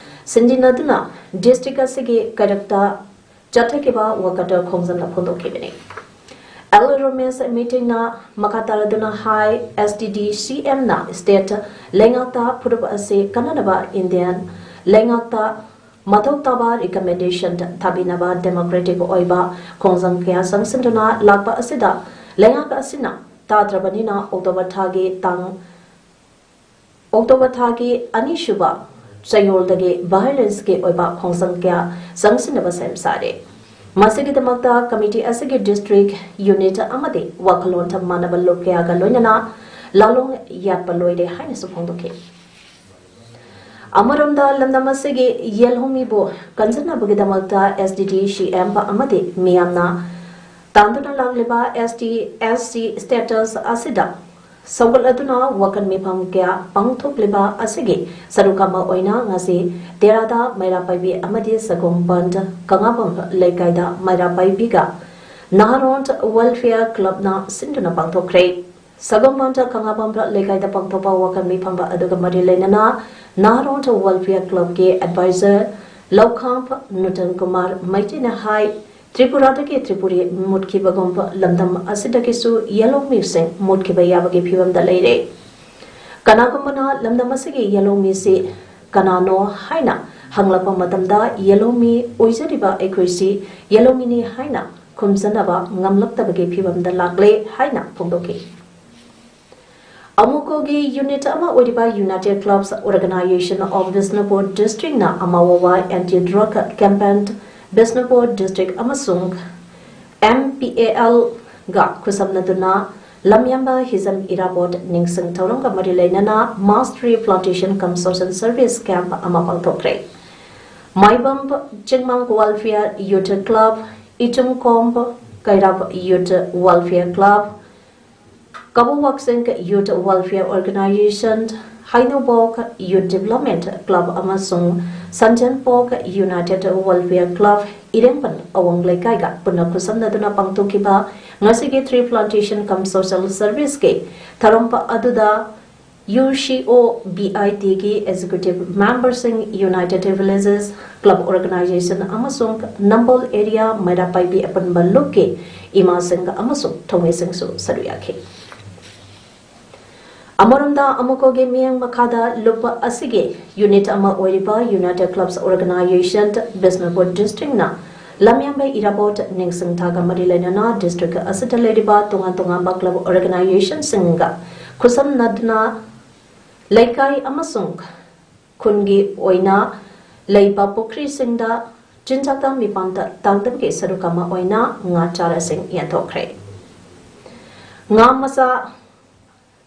ꯁꯤꯟꯖꯤꯟꯅꯗꯨꯅ ꯗꯤꯁꯇ꯭ꯔꯤꯛ ꯑꯁꯤꯒꯤ ꯀꯩꯔꯛꯇ ꯆꯠꯊꯈꯤꯕ ꯋꯥꯀꯠ ꯈꯣꯡꯖꯪꯅ ꯐꯣꯡꯗꯣꯛꯈꯤꯕꯅꯤ꯫ ꯑꯦꯜ ꯔꯣꯃꯦꯁ ꯃꯤꯇꯤꯡꯅ ꯃꯈꯥ ꯇꯥꯔꯗꯨꯅ ꯍꯥꯏ, ꯑꯦꯁ ꯇꯤ ꯗꯤ ꯁꯤ ꯑꯦꯝꯅ ꯁ꯭ꯇꯦꯠ ꯂꯩꯉꯥꯛꯇ ꯐꯨꯔꯨꯞ ꯑꯁꯤ ꯀꯟꯅꯅꯕ ꯏꯟꯗꯤꯌꯥꯟ ꯂꯩꯉꯥꯛꯇ ꯃꯊꯧ ꯇꯥꯕ ꯔꯤꯀꯃꯦꯟꯗꯦꯁꯟ ꯊꯥꯕꯤꯅꯕ ꯗꯦꯃꯣꯀ꯭ꯔꯦꯇꯤꯛ ꯑꯣꯏꯕ ꯈꯣꯡꯖꯪ ꯀꯌꯥ ꯆꯪꯁꯤꯟꯗꯨꯅ ꯂꯥꯛꯄ ꯑꯁꯤꯗ ꯂꯩꯉꯥꯛ ꯑꯁꯤꯅ ꯇꯥꯗ꯭ꯔꯕꯅꯤꯅ ꯑꯣꯛꯇꯣꯕꯔ ꯊꯥꯒꯤ ꯇꯥꯡ ꯑꯣꯛꯇꯣꯕꯔ ꯊꯥꯒꯤ ꯑꯅꯤꯁꯨꯕ ꯆꯌꯣꯜꯗꯒꯤ ꯚꯥꯏꯑꯣꯂꯦꯟꯁꯀꯤ ꯑꯣꯏꯕ ꯈꯣꯡꯖꯪ ꯀꯌꯥ ꯆꯪꯁꯤꯟꯅꯕ ꯁꯦꯝ ꯁꯥꯔꯦ꯫ ꯃꯁꯤꯒꯤꯗꯃꯛꯇ ꯀꯃꯤꯇꯤ ꯑꯁꯤꯒꯤ ꯗꯤꯁꯇ꯭ꯔꯤꯛ ꯌꯨꯅꯤꯠ ꯑꯃꯗꯤ ꯋꯥꯈꯜꯂꯣꯟ ꯃꯥꯟꯅꯕ ꯂꯨꯞ ꯀꯌꯥꯒ ꯂꯣꯏꯅꯅ ꯂꯥꯂꯣꯡ ꯌꯥꯠꯄ ꯂꯣꯏꯔꯦ ꯍꯥꯏꯅꯁꯨ ꯐꯣꯡꯗꯣꯛꯈꯤ꯫ ꯑꯃꯔꯣꯝꯗ ꯂꯝꯗꯝ ꯑꯁꯤꯒꯤ ꯌꯦꯜꯍꯧꯃꯤꯕꯨ ꯀꯟꯖꯅꯕꯒꯤꯗꯃꯛꯇ ꯑꯦꯁ ꯇꯤ ꯗꯤ ꯁꯤ ꯑꯦꯝ ꯑꯃꯗꯤ ꯃꯤꯌꯥꯝꯅ ꯇꯥꯟꯗꯨꯅ ꯂꯥꯛꯂꯤꯕ ꯑꯦꯁ ꯇꯤ ꯑꯦꯁ ꯁꯤ ꯁ꯭ꯇꯦꯇꯁ ꯑꯁꯤꯗ ꯁꯧꯒꯠꯂꯗꯨꯅ ꯋꯥꯀꯟ ꯃꯤꯐꯝ ꯀꯌꯥ ꯄꯥꯡꯊꯣꯛꯂꯤꯕ ꯑꯁꯤꯒꯤ ꯁꯔꯨꯛ ꯑꯃ ꯑꯣꯏꯅ ꯉꯁꯤ ꯇꯦꯔꯥꯗ ꯃꯩꯔꯥ ꯄꯥꯏꯕꯤ ꯑꯃꯗꯤ ꯁꯒꯣꯝꯕꯟ ꯀꯪꯂꯥꯕꯝ ꯂꯩꯀꯥꯏꯗ ꯃꯩꯔꯥ ꯄꯥꯏꯕꯤꯒ ꯅꯍꯥꯔꯣꯟ ꯋꯦꯜꯐꯤꯌꯔ ꯀ꯭ꯂꯕꯅ ꯁꯤꯟꯗꯨꯅ ꯄꯥꯡꯊꯣꯛꯈ꯭ꯔꯦ꯫ ꯁꯒꯣꯝꯕꯟ ꯀꯪꯂꯥꯕꯝ ꯂꯩꯀꯥꯏꯗ ꯄꯥꯡꯊꯣꯛꯄ ꯋꯥꯀꯟ ꯃꯤꯐꯝ ꯑꯗꯨꯒ ꯃꯔꯤ ꯂꯩꯅꯅ ꯅꯍꯥꯔꯣꯟ ꯋꯦꯜꯐꯤꯌꯔ ꯀ꯭ꯂꯕꯀꯤ ꯑꯦꯗꯚꯥꯏꯖꯔ ꯂꯧꯈꯥꯝ ꯅꯨꯇꯟ ꯀꯨꯃꯥꯔ ꯃꯩꯇꯩꯅ ꯍꯥꯏ, ꯇ꯭ꯔꯤꯄꯨꯔꯥꯗꯒꯤ ꯇ꯭ꯔꯤꯄꯨꯔꯤ ꯃꯨꯠꯈꯤꯕꯒꯨꯝꯕ ꯂꯝꯗꯝ ꯑꯁꯤꯗꯒꯤꯁꯨ ꯌꯦꯜꯍꯧꯃꯤꯁꯤꯡ ꯃꯨꯠꯈꯤꯕ ꯌꯥꯕꯒꯤ ꯐꯤꯕꯝꯗ ꯂꯩꯔꯦ꯫ ꯀꯅꯥꯒꯨꯝꯕꯅ ꯂꯝꯗꯝ ꯑꯁꯤꯒꯤ ꯌꯦꯜꯍꯧꯃꯤꯁꯤ ꯀꯅꯥꯅꯣ ꯍꯥꯏꯅ ꯍꯪꯂꯛꯄ ꯃꯇꯝꯗ ꯌꯦꯜꯍꯧꯃꯤ ꯑꯣꯏꯖꯔꯤꯕ ꯑꯩꯈꯣꯏꯁꯤ ꯌꯦꯜꯍꯧꯃꯤꯅꯤ ꯍꯥꯏꯅ ꯈꯨꯝꯖꯅꯕ ꯉꯝꯂꯛꯇꯕꯒꯤ ꯐꯤꯕꯝꯗ ꯂꯥꯛꯂꯦ ꯍꯥꯏꯅ ꯐꯣꯡꯗꯣꯛꯈꯤ꯫ ꯑꯃꯨꯀꯣꯒꯤ ꯌꯨꯅꯤꯠ ꯑꯃ ꯑꯣꯏꯔꯤꯕ United Clubs Organization of Bishnupur Districtꯅ ꯑꯃꯥꯋꯥꯋꯥ Anti Drug Campaign Bishnupur district ꯑꯃꯁꯨꯡ ꯑꯦꯝ ꯄꯤ ꯑꯦ ꯑꯦꯜꯒ ꯈꯨꯠꯁꯝꯅꯗꯨꯅ ꯂꯝꯌꯥꯟꯕ ꯍꯤꯖꯝ ꯏꯔꯥꯕꯣꯠ ꯅꯤꯡꯁꯤꯡ ꯊꯧꯔꯝꯒ ꯃꯔꯤ ꯂꯩꯅꯅ mass tree plantation cum social service camp ꯑꯃ ꯄꯥꯡꯊꯣꯛꯈ꯭ꯔꯦ꯫ ꯃꯥꯏꯕꯝ ꯆꯤꯡꯃꯥꯡ Welfare Youth Club, ꯏꯆꯨꯝꯈꯣꯝ ꯀꯩꯔꯥꯞ Youth Welfare Club, ꯀꯕꯨꯋꯥꯛꯆꯤꯡ Youth Welfare Organization, ꯍꯩꯅꯧꯕꯣꯛ Youth Development Club ꯑꯃꯁꯨꯡ ꯁꯟꯖꯦꯟꯄꯣꯛ United Welfare Club, ꯏꯔꯦꯡꯕꯟ ꯑꯋꯥꯡ ꯂꯩꯀꯥꯏꯒ ꯄꯨꯟꯅ ꯈꯨꯠꯁꯝꯅꯗꯨꯅ ꯄꯥꯡꯊꯣꯛꯈꯤꯕ ꯉꯁꯤꯒꯤ tree plantation cum social serviceꯀꯤ ꯊꯧꯔꯝ ꯑꯗꯨꯗ UCOBIT ꯒꯤ executive member ꯁꯤꯡ, United Villages Club Organization ꯑꯃꯁꯨꯡ ꯅꯝꯕꯣꯜ area ꯃꯩꯔꯥ ꯄꯥꯏꯕꯤ ꯑꯄꯨꯟꯕ ꯂꯨꯞꯀꯤ ꯏꯃꯥꯁꯤꯡ ꯑꯃꯁꯨꯡ ꯊꯧꯃꯤꯁꯤꯡꯁꯨ ꯁꯔꯨꯛ ꯌꯥꯈꯤ꯫ ꯑꯃꯔꯣꯝꯗ, ꯑꯃꯨꯀꯣꯒꯤ ꯃꯤꯠꯌꯦꯡ ꯃꯈꯥꯗ ꯂꯨꯞ ꯑꯁꯤꯒꯤ unit ꯑꯃ ꯑꯣꯏꯔꯤꯕ United Clubs Organization, Bishnupur district ꯅ ꯂꯝꯌꯥꯝꯕ ꯏꯔꯥꯕꯣꯠ ꯅꯤꯡꯁꯤꯡ ꯊꯥꯒ ꯃꯔꯤ ꯂꯩꯅꯅ district ꯑꯁꯤꯗ ꯂꯩꯔꯤꯕ ꯇꯣꯉꯥꯟ ꯇꯣꯉꯥꯟꯕ club organization ꯁꯤꯡꯒ ꯈꯨꯠꯁꯝꯅꯗꯨꯅ ꯂꯩꯀꯥꯏ ꯑꯃꯁꯨꯡ ꯈꯨꯟꯒꯤ ꯑꯣꯏꯅ ꯂꯩꯕ ꯄꯨꯈ꯭ꯔꯤꯁꯤꯡꯗ ꯆꯤꯟꯖꯥꯛꯇ ꯃꯤꯄꯥꯟꯗ ꯇꯥꯡꯗꯕꯒꯤ ꯁꯔꯨꯛ ꯑꯃ ꯑꯣꯏꯅ ꯉꯥ ꯆꯥꯔꯥꯁꯤꯡ ꯌꯦꯟꯊꯣꯛꯈ꯭ꯔꯦ꯫ ꯉꯥ ꯃꯆꯥ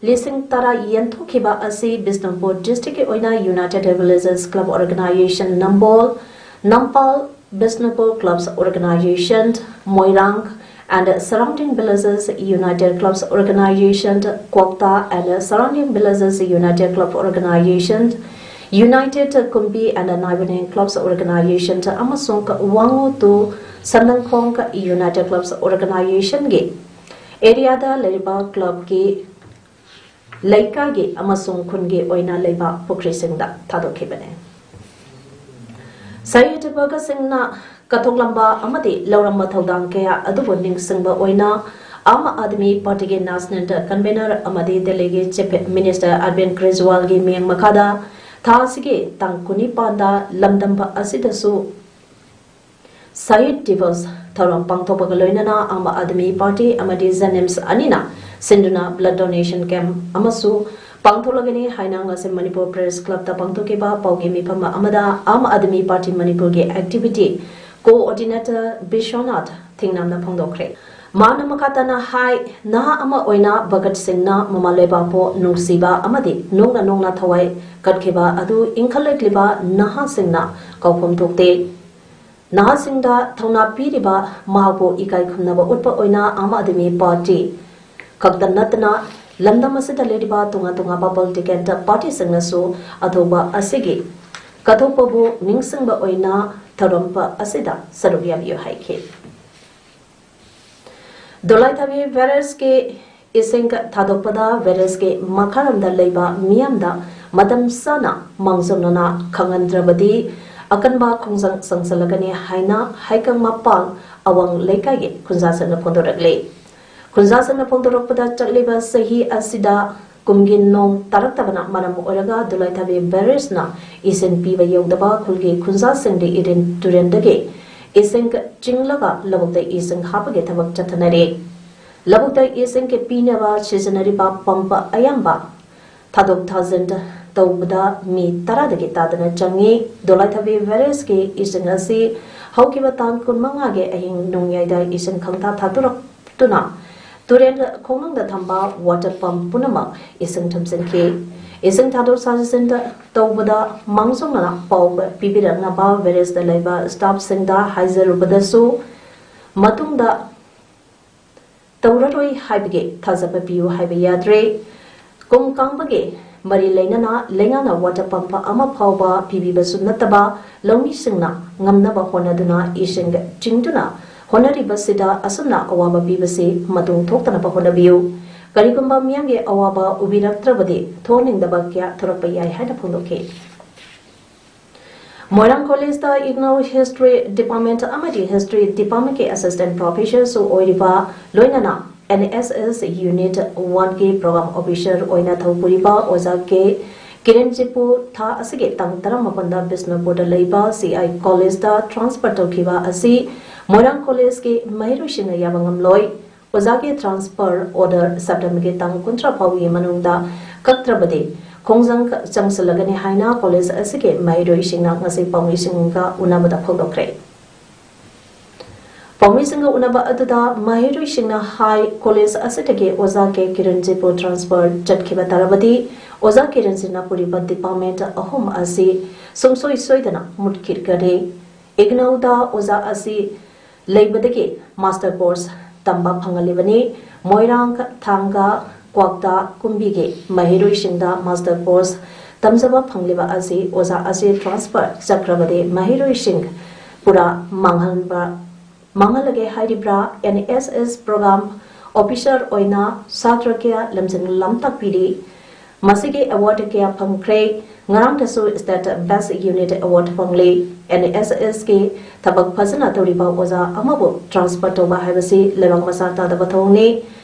ꯂꯤꯁꯤꯡ ꯇꯔꯥ ꯌꯦꯟꯊꯣꯛꯈꯤꯕ ꯑꯁꯤ ꯕꯤꯁꯅꯨꯄꯨꯔ district ꯀꯤ ꯑꯣꯏꯅ United Villages Club Organization Nambol, ꯅꯝꯄꯥꯜ, Bishnupur Clubs Organization, Moirang and surrounding villages United Clubs Organization, ꯀ꯭ꯋꯥꯛꯇꯥ and surrounding villages United Club Organization, United Kumbi and neighboring Clubs Organization ꯑꯃꯁꯨꯡ ꯋꯥꯉꯨ to ꯁꯟꯗꯪꯈꯣꯡ United Clubs Organization ꯒꯤ area ꯗ ꯂꯩꯔꯤꯕ club ꯀꯤ ꯂꯩꯀꯥꯏꯒꯤ ꯑꯃꯁꯨꯡ ꯈꯨꯟꯒꯤ ꯑꯣꯏꯅ ꯂꯩꯕ ꯄꯨꯈ꯭ꯔꯤꯁꯤꯡꯗ ꯊꯥꯗꯣꯛꯈꯤꯕꯅꯤ꯫ ꯁꯍꯤꯗ ꯚꯒꯠ ꯁꯤꯡꯅ ꯀꯠꯊꯣꯛꯂꯝꯕ ꯑꯃꯗꯤ ꯂꯧꯔꯝꯕ ꯊꯧꯗꯥꯡ ꯀꯌꯥ ꯑꯗꯨꯕꯨ ꯅꯤꯡꯁꯤꯡꯕ ꯑꯣꯏꯅ ꯑꯥꯝ ꯑꯥꯗꯃꯤ ꯄꯥꯔꯇꯤꯒꯤ national convener ꯑꯃꯗꯤ ꯗꯦꯜꯂꯤꯒꯤ Chief Minister Arvind ꯀꯦꯖ꯭ꯔꯤꯋꯥꯜꯒꯤ ꯃꯤꯠꯌꯦꯡ ꯃꯈꯥꯗ ꯊꯥ ꯑꯁꯤꯒꯤ ꯇꯥꯡ ꯀꯨꯟꯅꯤꯄꯥꯟꯗ ꯂꯝꯗꯝ ꯑꯁꯤꯗꯁꯨ ꯁꯍꯤꯗ ꯗꯤꯕꯁ ꯊꯧꯔꯝ ꯄꯥꯡꯊꯣꯛꯄꯒ ꯂꯣꯏꯅꯅ ꯑꯥꯝ ꯑꯥꯗꯃꯤ ꯄꯥꯔꯇꯤ ꯑꯃꯗꯤ ꯖꯦꯅꯤꯝꯁ ꯑꯅꯤꯅ ꯁꯤꯟꯗꯨꯅ blood donation camp ꯑꯃꯁꯨ ꯄꯥꯡꯊꯣꯛꯂꯒꯅꯤ ꯍꯥꯏꯅ ꯉꯁꯤ ꯃꯅꯤꯄꯨꯔ Press Club ꯇ ꯄꯥꯡꯊꯣꯛꯈꯤꯕ ꯄꯥꯎꯒꯤ ꯃꯤꯐꯝ ꯑꯃꯗ ꯑꯥꯝ ꯑꯥꯗꯃꯤ ꯄꯥꯔꯇꯤ ꯃꯅꯤꯄꯨꯔꯒꯤ activity coordinator ꯕꯤꯁ꯭ꯋꯅꯥꯊ ꯊꯤꯡꯅꯥꯝꯅ ꯐꯣꯡꯗꯣꯛꯈ꯭ꯔꯦ꯫ ꯃꯥꯅ ꯃꯈꯥ ꯇꯥꯅ ꯍꯥꯏ, ꯅꯍꯥ ꯑꯃ ꯑꯣꯏꯅ ꯚꯒꯠ ꯁꯤꯡꯅ ꯃꯃꯥ ꯂꯩꯕꯥꯛꯄꯨ ꯅꯨꯡꯁꯤꯕ ꯑꯃꯗꯤ ꯅꯣꯡꯅ ꯅꯣꯡꯅ ꯊꯋꯥꯏ ꯀꯠꯈꯤꯕ ꯑꯗꯨ ꯏꯟꯈꯠꯂꯛꯂꯤꯕ ꯅꯍꯥꯁꯤꯡꯅ ꯀꯥꯎꯐꯝ ꯊꯣꯛꯇꯦ꯫ ꯅꯍꯥꯁꯤꯡꯗ ꯊꯧꯅꯥ ꯄꯤꯔꯤꯕ ꯃꯍꯥꯛꯄꯨ ꯏꯀꯥꯏ ꯈꯨꯝꯅꯕ ꯎꯠꯄ ꯑꯣꯏꯅ ꯑꯥꯝ ꯑꯥꯗꯃꯤ ꯄꯥꯔꯇꯤ ꯈꯛꯇ ꯅꯠꯇꯅ ꯂꯝꯗꯝ ꯑꯁꯤꯗ ꯂꯩꯔꯤꯕ ꯇꯣꯉꯥꯟ ꯇꯣꯉꯥꯟꯕ political party ꯁꯤꯡꯅꯁꯨ ꯑꯊꯧꯕ ꯑꯁꯤꯒꯤ ꯀꯠꯊꯣꯛꯄꯕꯨ ꯅꯤꯡꯁꯤꯡꯕ ꯑꯣꯏꯅ ꯊꯧꯔꯝ ꯑꯁꯤꯗ ꯁꯔꯨꯛ ꯌꯥꯕꯤꯌꯨ ꯍꯥꯏꯈꯤ꯫ ꯗꯣꯂꯥꯏꯊꯥꯕꯤ barrage ꯀꯤ ꯏꯁꯤꯡ ꯊꯥꯗꯣꯛꯄꯗ ꯚꯥꯏꯔꯁꯀꯤ ꯃꯈꯥꯔꯣꯝꯗ ꯂꯩꯕ ꯃꯤꯌꯥꯝꯗ ꯃꯇꯝ ꯆꯥꯅ ꯃꯥꯡꯖꯧꯅꯅ ꯈꯪꯍꯟꯗ꯭ꯔꯕꯗꯤ ꯑꯀꯟꯕ ꯈꯣꯡꯖꯪ ꯆꯪꯁꯤꯜꯂꯒꯅꯤ ꯍꯥꯏꯅ ꯍꯩꯀꯪ ꯃꯄꯥꯜ ꯑꯋꯥꯡ ꯂꯩꯀꯥꯏꯒꯤ ꯈꯨꯟꯖꯥꯁꯤꯡꯅ ꯐꯣꯡꯗꯣꯔꯛꯂꯤ꯫ ꯈꯨꯟꯖꯥꯁꯤꯡꯅ ꯐꯣꯡꯗꯣꯔꯛꯄꯗ, ꯆꯠꯂꯤꯕ ꯆꯍꯤ ꯑꯁꯤꯗ ꯀꯨꯝꯒꯤ ꯅꯣꯡ ꯇꯥꯔꯛꯇꯕꯅ ꯃꯔꯝ ꯑꯣꯏꯔꯒ ꯗꯨꯂꯥꯏꯊꯥꯕꯤ ꯚꯥꯏꯔꯁꯅ ꯏꯁꯤꯡ ꯄꯤꯕ ꯌꯧꯗꯕ ꯈꯨꯜꯒꯤ ꯈꯨꯟꯖꯥꯁꯤꯡꯗꯤ ꯏꯔꯤꯟ ꯇꯨꯔꯦꯟꯗꯒꯤ ꯏꯁꯤꯡ ꯆꯤꯡꯂꯒ ꯂꯧꯕꯨꯛꯇ ꯏꯁꯤꯡ ꯍꯥꯞꯄꯒꯤ ꯊꯕꯛ ꯆꯠꯊꯅꯔꯤ꯫ ꯂꯧꯕꯨꯛꯇ ꯏꯁꯤꯡ ꯄꯤꯅꯕ ꯁꯤꯖꯤꯟꯅꯔꯤꯕ ꯄꯝꯄ ꯑꯌꯥꯝꯕ ꯊꯥꯗꯣꯛ ꯊꯥꯖꯤꯟ ꯇꯧꯕꯗ ꯃꯤ ꯇꯔꯥꯗꯒꯤ ꯇꯥꯗꯅ ꯆꯪꯉꯤ꯫ ꯗꯣꯂꯥꯏꯊꯥꯕꯤ ꯚꯥꯏꯔꯁꯀꯤ ꯏꯁꯤꯡ ꯑꯁꯤ ꯍꯧꯈꯤꯕ ꯇꯥꯡ ꯀꯨꯟꯃꯉꯥꯒꯤ ꯑꯍꯤꯡ ꯅꯣꯡꯌꯥꯏꯗ ꯏꯁꯤꯡ ꯈꯪꯊꯥ ꯊꯥꯗꯣꯔꯛꯇꯨꯅ ꯇꯨꯔꯦꯜ ꯈꯣꯡꯅꯨꯡꯗ ꯊꯝꯕ ꯋꯥꯇꯔ ꯄꯝ ꯄꯨꯝꯅꯃꯛ ꯏꯁꯤꯡ ꯊꯨꯝꯖꯤꯟꯈꯤ꯫ ꯏꯁꯤꯡ ꯊꯥꯗꯣꯛ ꯊꯥꯖꯤꯟ ꯇꯧꯕꯗ ꯃꯥꯡꯖꯧꯅꯅ ꯄꯥꯎ ꯄꯤꯕꯤꯔꯛꯅꯕ ꯚꯥꯏꯔꯁꯇ ꯂꯩꯕ ꯁ꯭ꯇꯥꯐꯁꯤꯡꯗ ꯍꯥꯏꯖꯔꯨꯕꯗꯁꯨ ꯃꯇꯨꯡꯗ ꯇꯧꯔꯔꯣꯏ ꯍꯥꯏꯕꯒꯤ ꯊꯥꯖꯕ ꯄꯤꯌꯨ ꯍꯥꯏꯕ ꯌꯥꯗ꯭ꯔꯦ꯫ ꯀꯨꯝ ꯀꯥꯡꯕꯒꯤ ꯃꯔꯤ ꯂꯩꯅꯅ ꯂꯩꯉꯥꯛꯅ ꯋꯥꯇꯔ ꯄꯝꯄ ꯑꯃ ꯐꯥꯎꯕ ꯄꯤꯕꯤꯕꯁꯨ ꯅꯠꯇꯕ, ꯂꯧꯃꯤꯁꯤꯡꯅ ꯉꯝꯅꯕ ꯍꯣꯠꯅꯗꯨꯅ ꯏꯁꯤꯡ ꯆꯤꯡꯗꯨꯅ ꯍꯣꯠꯅꯔꯤꯕꯁꯤꯗ ꯑꯁꯨꯝꯅ ꯑꯋꯥꯕ ꯄꯤꯕꯁꯤ ꯃꯇꯨꯡ ꯊꯣꯛꯇꯅꯕ ꯍꯣꯠꯅꯕꯤꯌꯨ꯫ ꯀꯔꯤꯒꯨꯝꯕ ꯃꯤꯌꯥꯝꯒꯤ ꯑꯋꯥꯕ ꯎꯕꯤꯔꯛꯇ꯭ꯔꯕꯗꯤ ꯊꯣꯛꯍꯟꯅꯤꯡꯗꯕ ꯀꯌꯥ ꯊꯣꯔꯛꯄ ꯌꯥꯏ ꯍꯥꯏꯅ ꯐꯣꯡꯗꯣꯛꯈꯤ꯫ ꯃꯣꯏꯔꯥꯡ ꯀꯣꯂꯦꯖꯇ ꯏꯒꯅꯧ ꯍꯤꯁꯇ꯭ꯔꯤ ꯗꯤꯄꯥꯔꯠꯃꯦꯟꯠ ꯑꯃꯗꯤ ꯍꯤꯁꯇ꯭ꯔꯤ ꯗꯤꯄꯥꯔꯠꯃꯦꯟꯠꯀꯤ ꯑꯦꯁꯤꯁꯇꯦꯟꯠ ꯄ꯭ꯔꯣꯐꯦꯁꯔꯁꯨ ꯑꯣꯏꯔꯤꯕ, ꯂꯣꯏꯅꯅ ꯑꯦꯟ ꯑꯦꯁ ꯑꯦꯁ ꯌꯨꯅꯤꯠ ꯋꯥꯟꯒꯤ ꯄ꯭ꯔꯣꯒ꯭ꯔꯥꯝ ꯑꯣꯐꯤꯁꯔ ꯑꯣꯏꯅ ꯊꯧ ꯄꯨꯔꯤꯕ ꯑꯣꯖꯥ ꯀꯦ ꯀꯤꯔꯟꯖꯤꯠꯄꯨ ꯊꯥ ꯑꯁꯤꯒꯤ ꯇꯥꯡ ꯇꯔꯥꯃꯥꯄꯟꯗ ꯕꯤꯁꯅꯨꯄꯨꯔꯗ ꯂꯩꯕ ꯁꯤ ꯑꯥꯏ ꯀꯣꯂꯦꯖꯇ ꯇ꯭ꯔꯥꯟꯁꯐꯔ ꯇꯧꯈꯤꯕ ꯑꯁꯤ ꯃꯣꯏꯔꯥꯡ ꯀꯣꯂꯦꯖꯀꯤ ꯃꯍꯩꯔꯣꯏꯁꯤꯡꯅ ꯌꯥꯕ ꯉꯝꯂꯣꯏ꯫ ꯑꯣꯖꯥꯒꯤ ꯇ꯭ꯔꯥꯟꯁꯐꯔ ꯑꯣꯔꯗꯔ ꯁꯦꯞꯇꯦꯝꯕꯔꯒꯤ ꯇꯥꯡ ꯀꯨꯟꯊ꯭ꯔꯥ ꯐꯥꯎꯕꯒꯤ ꯃꯅꯨꯡꯗ ꯀꯛꯇ꯭ꯔꯕꯗꯤ ꯈꯣꯡꯖꯪ ꯆꯪꯁꯤꯜꯂꯒꯅꯤ ꯍꯥꯏꯅ ꯀꯣꯂꯦꯖ ꯑꯁꯤꯒꯤ ꯃꯍꯩꯔꯣꯏꯁꯤꯡꯅ ꯉꯁꯤ ꯄꯥꯎꯃꯤꯁꯤꯡꯒ ꯎꯅꯕꯗ ꯐꯣꯡꯗꯣꯛꯈ꯭ꯔꯦ꯫ ꯄꯥꯎꯃꯤꯁꯤꯡꯒ ꯎꯅꯕ ꯑꯗꯨꯗ ꯃꯍꯩꯔꯣꯏꯁꯤꯡꯅ ꯍꯥꯏ, ꯀꯣꯂꯦꯖ ꯑꯁꯤꯗꯒꯤ ꯑꯣꯖꯥ ꯀꯦ ꯀꯤꯔꯟꯖꯤꯠꯄꯨ ꯇ꯭ꯔꯥꯟꯁꯐꯔ ꯆꯠꯈꯤꯕ ꯇꯥꯔꯕꯗꯤ ꯑꯣꯖꯥ ꯀꯤꯔꯟꯖꯤꯠꯅ ꯄꯨꯔꯤꯕ ꯗꯤꯄꯥꯔꯠꯃꯦꯟꯠ ꯑꯍꯨꯝ ꯑꯁꯤ ꯁꯨꯡꯁꯣꯏ ꯁꯣꯏꯗꯅ ꯃꯨꯠꯈꯤꯒꯅꯤ꯫ ꯏꯒꯅꯧꯗ ꯑꯣꯖꯥ ꯑꯁꯤ ꯂꯩꯕꯗꯒꯤ ꯃꯥꯁꯇꯔ ꯀꯣꯔꯁ ꯇꯝꯕ ꯐꯪꯍꯜꯂꯤꯕꯅꯤ꯫ ꯃꯣꯏꯔꯥꯡ, ꯊꯥꯡꯒ, ꯀ꯭ꯋꯥꯛꯇꯥ, ꯀꯨꯝꯕꯤꯒꯤ ꯃꯍꯩꯔꯣꯏꯁꯤꯡꯗ ꯃꯥꯁꯇꯔ ꯀꯣꯔꯁ ꯇꯝꯖꯕ ꯐꯪꯂꯤꯕ ꯑꯁꯤ ꯑꯣꯖꯥ ꯑꯁꯤ ꯇ꯭ꯔꯥꯟꯁꯐꯔ ꯆꯠꯈ꯭ꯔꯕꯗꯤ ꯃꯍꯩꯔꯣꯏꯁꯤꯡ ꯄꯨꯔꯥ ꯃꯥꯡꯍꯟꯕ, ꯃꯥꯡꯍꯜꯂꯒꯦ ꯍꯥꯏꯔꯤꯕ꯭ꯔꯥ? N S S program officer ꯑꯣꯏꯅ ꯁꯥꯇ꯭ꯔ ꯀꯌꯥ ꯂꯝꯖꯤꯡ ꯂꯝꯇꯥꯛꯄꯤꯔꯤ꯫ ꯃꯁꯤꯒꯤ ꯑꯦꯋꯥꯔꯗ ꯀꯌꯥ ꯐꯪꯈ꯭ꯔꯦ꯫ ꯉꯔꯥꯡꯗꯁꯨ State Best Unit Award ꯐꯪꯂꯤ꯫ NSSꯒꯤ ꯊꯕꯛ ꯐꯖꯅ ꯇꯧꯔꯤꯕ ꯑꯣꯖꯥ ꯑꯃꯕꯨ ꯇ꯭ꯔꯥꯟꯁꯐꯔ ꯇꯧꯕ ꯍꯥꯏꯕꯁꯤ ꯂꯩꯕꯥꯛ ꯃꯆꯥ ꯇꯥꯗꯕ ꯊꯧꯑꯣꯡꯅꯤ꯫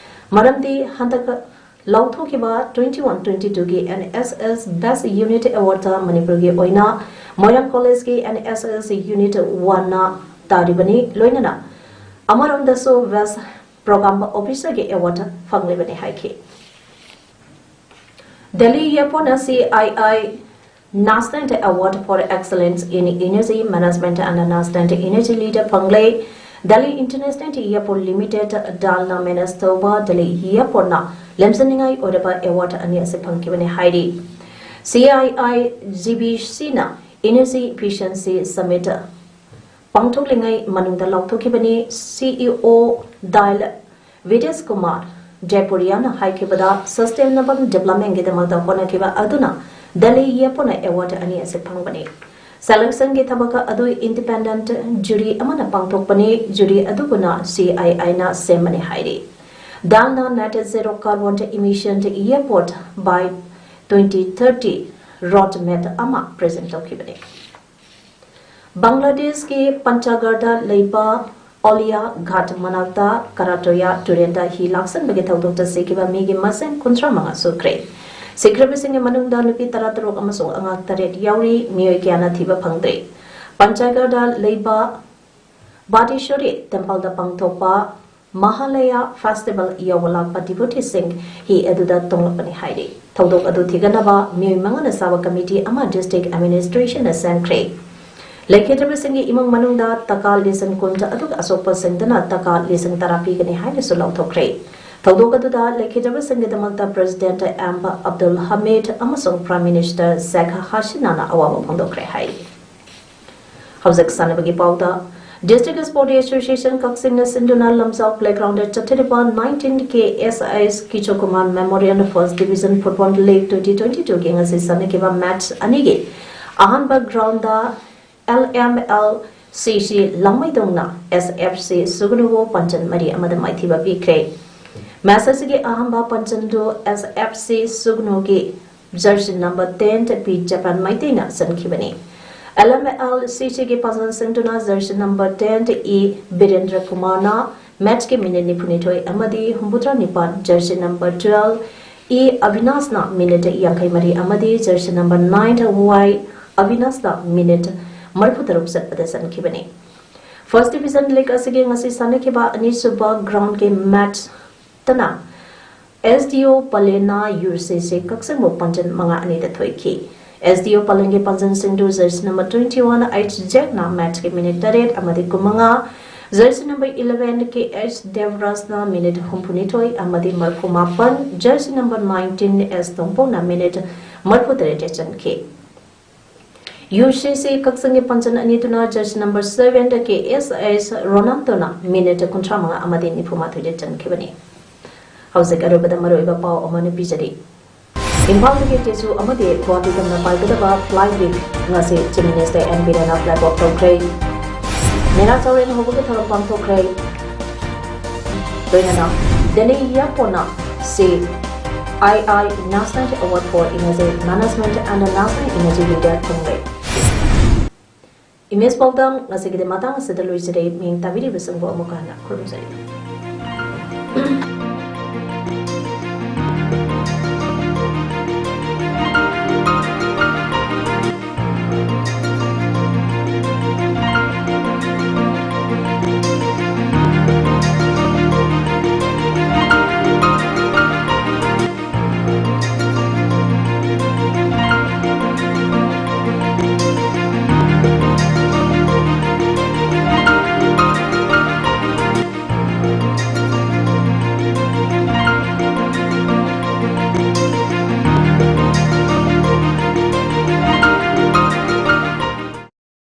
ꯃꯔꯝꯗꯤ ꯍꯟꯗꯛ ꯂꯥꯎꯊꯣꯛꯈꯤꯕ twenty one twenty twoꯒꯤ NSS Best Unit Awardꯇ ꯃꯅꯤꯄꯨꯔꯒꯤ ꯑꯣꯏꯅ ꯃꯣꯏꯔꯥꯡ ꯀꯣꯂꯦꯖꯀꯤ NSS Unit Oneꯅ ꯇꯥꯔꯤꯕꯅꯤ꯫ ꯂꯣꯏꯅꯅ ꯑꯃꯔꯣꯝꯗꯁꯨ Best Program Officerꯒꯤ ꯑꯦꯋꯥꯔꯗ ꯐꯪꯂꯤꯕꯅꯤ ꯍꯥꯏꯈꯤ꯫ Delhi ꯏꯌꯥꯔꯄꯣꯔꯠꯅ CII National Award for Excellence in Energy Management and National Energy Leader ꯐꯪꯂꯦ꯫ Delhi International Airport Limited, DAL ꯅ ꯃꯦꯅꯦꯖ ꯇꯧꯕ ꯗꯦꯜꯂꯤ ꯏꯌꯥꯔꯄꯣꯔꯠꯅ ꯂꯦꯝꯖꯅꯤꯡꯉꯥꯏ ꯑꯣꯏꯔꯕ ꯑꯦꯋꯥꯔꯗ ꯑꯅꯤ ꯑꯁꯤ ꯐꯪꯈꯤꯕꯅꯤ ꯍꯥꯏꯔꯤ꯫ CII GBCꯅ Energy Efficiency Summit ꯄꯥꯡꯊꯣꯛꯂꯤꯉꯩ ꯃꯅꯨꯡꯗ ꯂꯥꯎꯊꯣꯛꯈꯤꯕꯅꯤ꯫ CEO DAL ꯕꯤꯗꯦꯁ ꯀꯨꯃꯥꯔ ꯖꯦꯄꯨꯔꯤꯌꯥꯅ ꯍꯥꯏꯈꯤꯕꯗ, Sustainable Developmentꯒꯤꯗꯃꯛꯇ ꯍꯣꯠꯅꯈꯤꯕ ꯑꯗꯨꯅ ꯗꯦꯜꯂꯤ ꯏꯌꯥꯔꯄꯣꯔꯠꯅ ꯑꯦꯋꯥꯔꯗ ꯑꯅꯤ ꯑꯁꯤ ꯐꯪꯕꯅꯤ꯫ Selectionꯒꯤ ꯊꯕꯛ ꯑꯗꯨ Independent Jury ꯑꯃꯅ ꯄꯥꯡꯊꯣꯛꯄꯅꯤ꯫ Jury ꯑꯗꯨꯕꯨꯅ CIIꯅ ꯁꯦꯝꯕꯅꯤ ꯍꯥꯏꯔꯤ꯫ DALꯅ Net Zero Carbon Emission Airport by twenty thirty Roadmap ꯑꯃ present ꯇꯧꯈꯤꯕꯅꯤ꯫ ꯕꯪꯒ꯭ꯂꯥꯗꯦꯁꯀꯤ ꯄꯟꯆꯥꯒꯔꯗ ꯂꯩꯕ ꯑꯣꯂꯤꯌꯥ ꯘꯥꯠ ꯃꯅꯥꯛꯇ ꯀꯔꯥꯇꯣꯌꯥ ꯇꯨꯔꯦꯜꯗ ꯍꯤ ꯂꯥꯛꯁꯟꯕꯒꯤ ꯊꯧꯗꯣꯛꯇ ꯁꯤꯈꯤꯕ ꯃꯤꯒꯤ ꯃꯁꯤꯡ ꯀꯨꯟꯊ꯭ꯔꯥ ꯃꯉꯥ ꯁꯨꯈ꯭ꯔꯦ꯫ ꯁꯤꯈ꯭ꯔꯕꯁꯤꯡꯒꯤ ꯃꯅꯨꯡꯗ ꯅꯨꯄꯤ ꯇꯔꯥꯇꯔꯨꯛ ꯑꯃꯁꯨꯡ ꯑꯉꯥꯡ ꯇꯔꯦꯠ ꯌꯥꯎꯔꯤ꯫ ꯃꯤꯑꯣꯏ ꯀꯌꯥꯅ ꯊꯤꯕ ꯐꯪꯗ꯭ꯔꯤ꯫ ꯄꯟꯆꯥꯒꯔꯗ ꯂꯩꯕ ꯕꯥꯗꯦꯁꯣꯔꯤ ꯇꯦꯝꯄꯜꯗ ꯄꯥꯡꯊꯣꯛꯄ ꯃꯍꯥꯂꯌꯥ ꯐꯦꯁꯇꯤꯚꯦꯜ ꯌꯥꯎꯕ ꯂꯥꯛꯄ ꯗꯤꯚꯣꯇꯤꯁꯤꯡ ꯍꯤ ꯑꯗꯨꯗ ꯇꯣꯡꯂꯛꯄꯅꯤ ꯍꯥꯏꯔꯤ꯫ ꯊꯧꯗꯣꯛ ꯑꯗꯨ ꯊꯤꯒꯠꯅꯕ ꯃꯤꯑꯣꯏ ꯃꯉꯥꯅ ꯁꯥꯕ ꯀꯃꯤꯇꯤ ꯑꯃ district administrationꯅ ꯁꯦꯝꯈ꯭ꯔꯦ꯫ ꯂꯩꯈꯤꯗ꯭ꯔꯕꯁꯤꯡꯒꯤ ꯏꯃꯨꯡ ꯃꯅꯨꯡꯗ ꯇꯀꯥ ꯂꯤꯁꯤꯡ ꯀꯨꯟ, ꯑꯗꯨꯒ ꯑꯁꯣꯛꯄꯁꯤꯡꯗꯅ ꯇꯀꯥ ꯂꯤꯁꯤꯡ ꯇꯔꯥ ꯄꯤꯒꯅꯤ ꯍꯥꯏꯅꯁꯨ ꯂꯥꯎꯊꯣꯛꯈ꯭ꯔꯦ꯫ ꯊꯧꯗꯣꯛ ꯑꯗꯨꯗ ꯂꯩꯈꯤꯗ꯭ꯔꯕꯁꯤꯡꯒꯤꯗꯃꯛꯇ President M ꯑꯕꯗꯨꯜ ꯍꯃꯤꯗ ꯑꯃꯁꯨꯡ Prime Minister Sheikh Hasinaꯅ ꯑꯋꯥꯕ ꯐꯣꯡꯗꯣꯛꯈ꯭ꯔꯦ ꯍꯥꯏꯔꯤ꯫ ꯍꯧꯖꯤꯛ ꯁꯥꯟꯅꯕꯒꯤ ꯄꯥꯎꯗ꯫ District Sport Association ꯀꯛꯆꯤꯡꯅ ꯁꯤꯟꯗꯨꯅ ꯂꯝꯖꯥꯎ playgroundꯗ ꯆꯠꯊꯔꯤꯕ nineteenth KSIS Kishore Kumar Memorial First Division Football League twenty twenty-twoꯒꯤ ꯉꯁꯤ ꯁꯥꯟꯅꯈꯤꯕ match ꯑꯅꯤꯒꯤ ꯑꯍꯥꯟꯕ groundꯗ LMLCC ꯂꯥꯡꯃꯩꯗꯣꯡꯅ SFC ꯁꯨꯒꯅꯨꯕꯨ ꯄꯥꯟꯖꯟ ꯃꯔꯤ ꯑꯃꯗ ꯃꯥꯏꯊꯤꯕ ꯄꯤꯈ꯭ꯔꯦ꯫ Match ꯑꯁꯤꯒꯤ ꯑꯍꯥꯟꯕ ꯄꯥꯟꯖꯟꯗꯨ S F C ꯁꯨꯒꯅꯨꯒꯤ jersey number ten P Japan ꯃꯩꯇꯩꯅ ꯆꯟꯈꯤꯕꯅꯤ꯫ L M L C Cꯒꯤ ꯄꯥꯟꯖꯟꯁꯤꯡꯗꯨꯅ jersey number ten E Birendra ꯀꯨꯃꯥꯔꯅ matchꯀꯤ minute ꯅꯤꯐꯨꯅꯤꯊꯣꯏ ꯑꯃꯗꯤ ꯍꯨꯝꯐꯨꯇꯔꯥ ꯅꯤꯄꯥꯟ, jersey number twelve E ꯑꯕꯤꯅꯥꯁꯅ minute ꯌꯥꯡꯈꯩ ꯃꯔꯤ ꯑꯃꯗꯤ jersey number nine Y ꯑꯕꯤꯅꯥꯁꯅ minute ꯃꯔꯤꯐꯨꯇꯔꯨꯛ ꯆꯠꯄꯗ ꯆꯟꯈꯤꯕꯅꯤ꯫ First Division League ꯑꯁꯤꯒꯤ ꯉꯁꯤ ꯁꯥꯟꯅꯈꯤꯕ ꯑꯅꯤꯁꯨꯕ groundꯀꯤ matchꯇꯅ S D O ꯄꯂꯦꯟꯅ U C C ꯀꯛꯆꯤꯡꯕꯨ ꯄꯥꯟꯖꯟ ꯃꯉꯥ ꯑꯅꯤꯗ ꯊꯣꯏꯈꯤ꯫ S D O ꯄꯂꯦꯟꯒꯤ ꯄꯥꯟꯖꯟꯁꯤꯡꯗꯨ jersey number twenty one H Jackꯅ matchꯀꯤ minute ꯇꯔꯦꯠ ꯑꯃꯗꯤ ꯀꯨꯟꯃꯉꯥ, jersey number eleven K H ꯗꯦꯕꯔꯥꯖꯅ minute ꯍꯨꯝꯐꯨꯅꯤꯊꯣꯏ ꯑꯃꯗꯤ ꯃꯔꯤꯐꯨꯃꯥꯄꯟ, jersey number nineteen S ꯇꯣꯡꯄꯣꯡꯅ minute ꯃꯔꯤꯐꯨꯇꯔꯦꯠꯇ ꯆꯟꯈꯤ꯫ U C C ꯀꯛꯆꯤꯡꯒꯤ ꯄꯥꯟꯖꯟ ꯑꯅꯤꯗꯨꯅ jersey number sevenꯗ K S S ꯔꯣꯅꯥꯜꯗꯣꯅ minute ꯀꯨꯟꯊ꯭ꯔꯥ ꯃꯉꯥ ꯑꯃꯗꯤ ꯅꯤꯐꯨꯃꯥꯊꯣꯏꯗ ꯆꯟꯈꯤꯕꯅꯤ꯫ ꯍꯧꯖꯤꯛ ꯑꯔꯣꯏꯕꯗ ꯃꯔꯨꯑꯣꯏꯕ ꯄꯥꯎ ꯑꯃ ꯄꯤꯖꯔꯤ꯫ ꯏꯝꯐꯥꯜꯗꯒꯤ ꯇꯦꯖꯨ ꯑꯃꯗꯤ ꯒꯨꯋꯥꯍꯥꯇꯤ ꯇꯝꯅ ꯄꯥꯏꯒꯗꯕ flight week ꯉꯁꯤ Chief Minister N Birenꯅ flag off ꯇꯧꯈ꯭ꯔꯦ꯫ ꯃꯦꯔꯥ ꯆꯥꯎꯔꯦꯟ ꯍꯧꯕꯒꯤ ꯊꯧꯔꯝ ꯄꯥꯡꯊꯣꯛꯈ꯭ꯔꯦ꯫ ꯂꯣꯏꯅꯅ Delhi ꯌꯥꯄꯣꯟꯅ C I I National Award for Energy Management and National Energy Leader ꯐꯪꯂꯦ꯫ Image ꯄꯥꯎꯗꯝ ꯉꯁꯤꯒꯤꯗꯤ ꯃꯇꯥꯡ ꯑꯁꯤꯗ ꯂꯣꯏꯖꯔꯦ꯫ ꯃꯤꯡ ꯇꯥꯕꯤꯔꯤꯕꯁꯤꯡꯕꯨ ꯑꯃꯨꯛ ꯍꯟꯅ ꯈꯨꯔꯨꯝꯖꯔꯤ꯫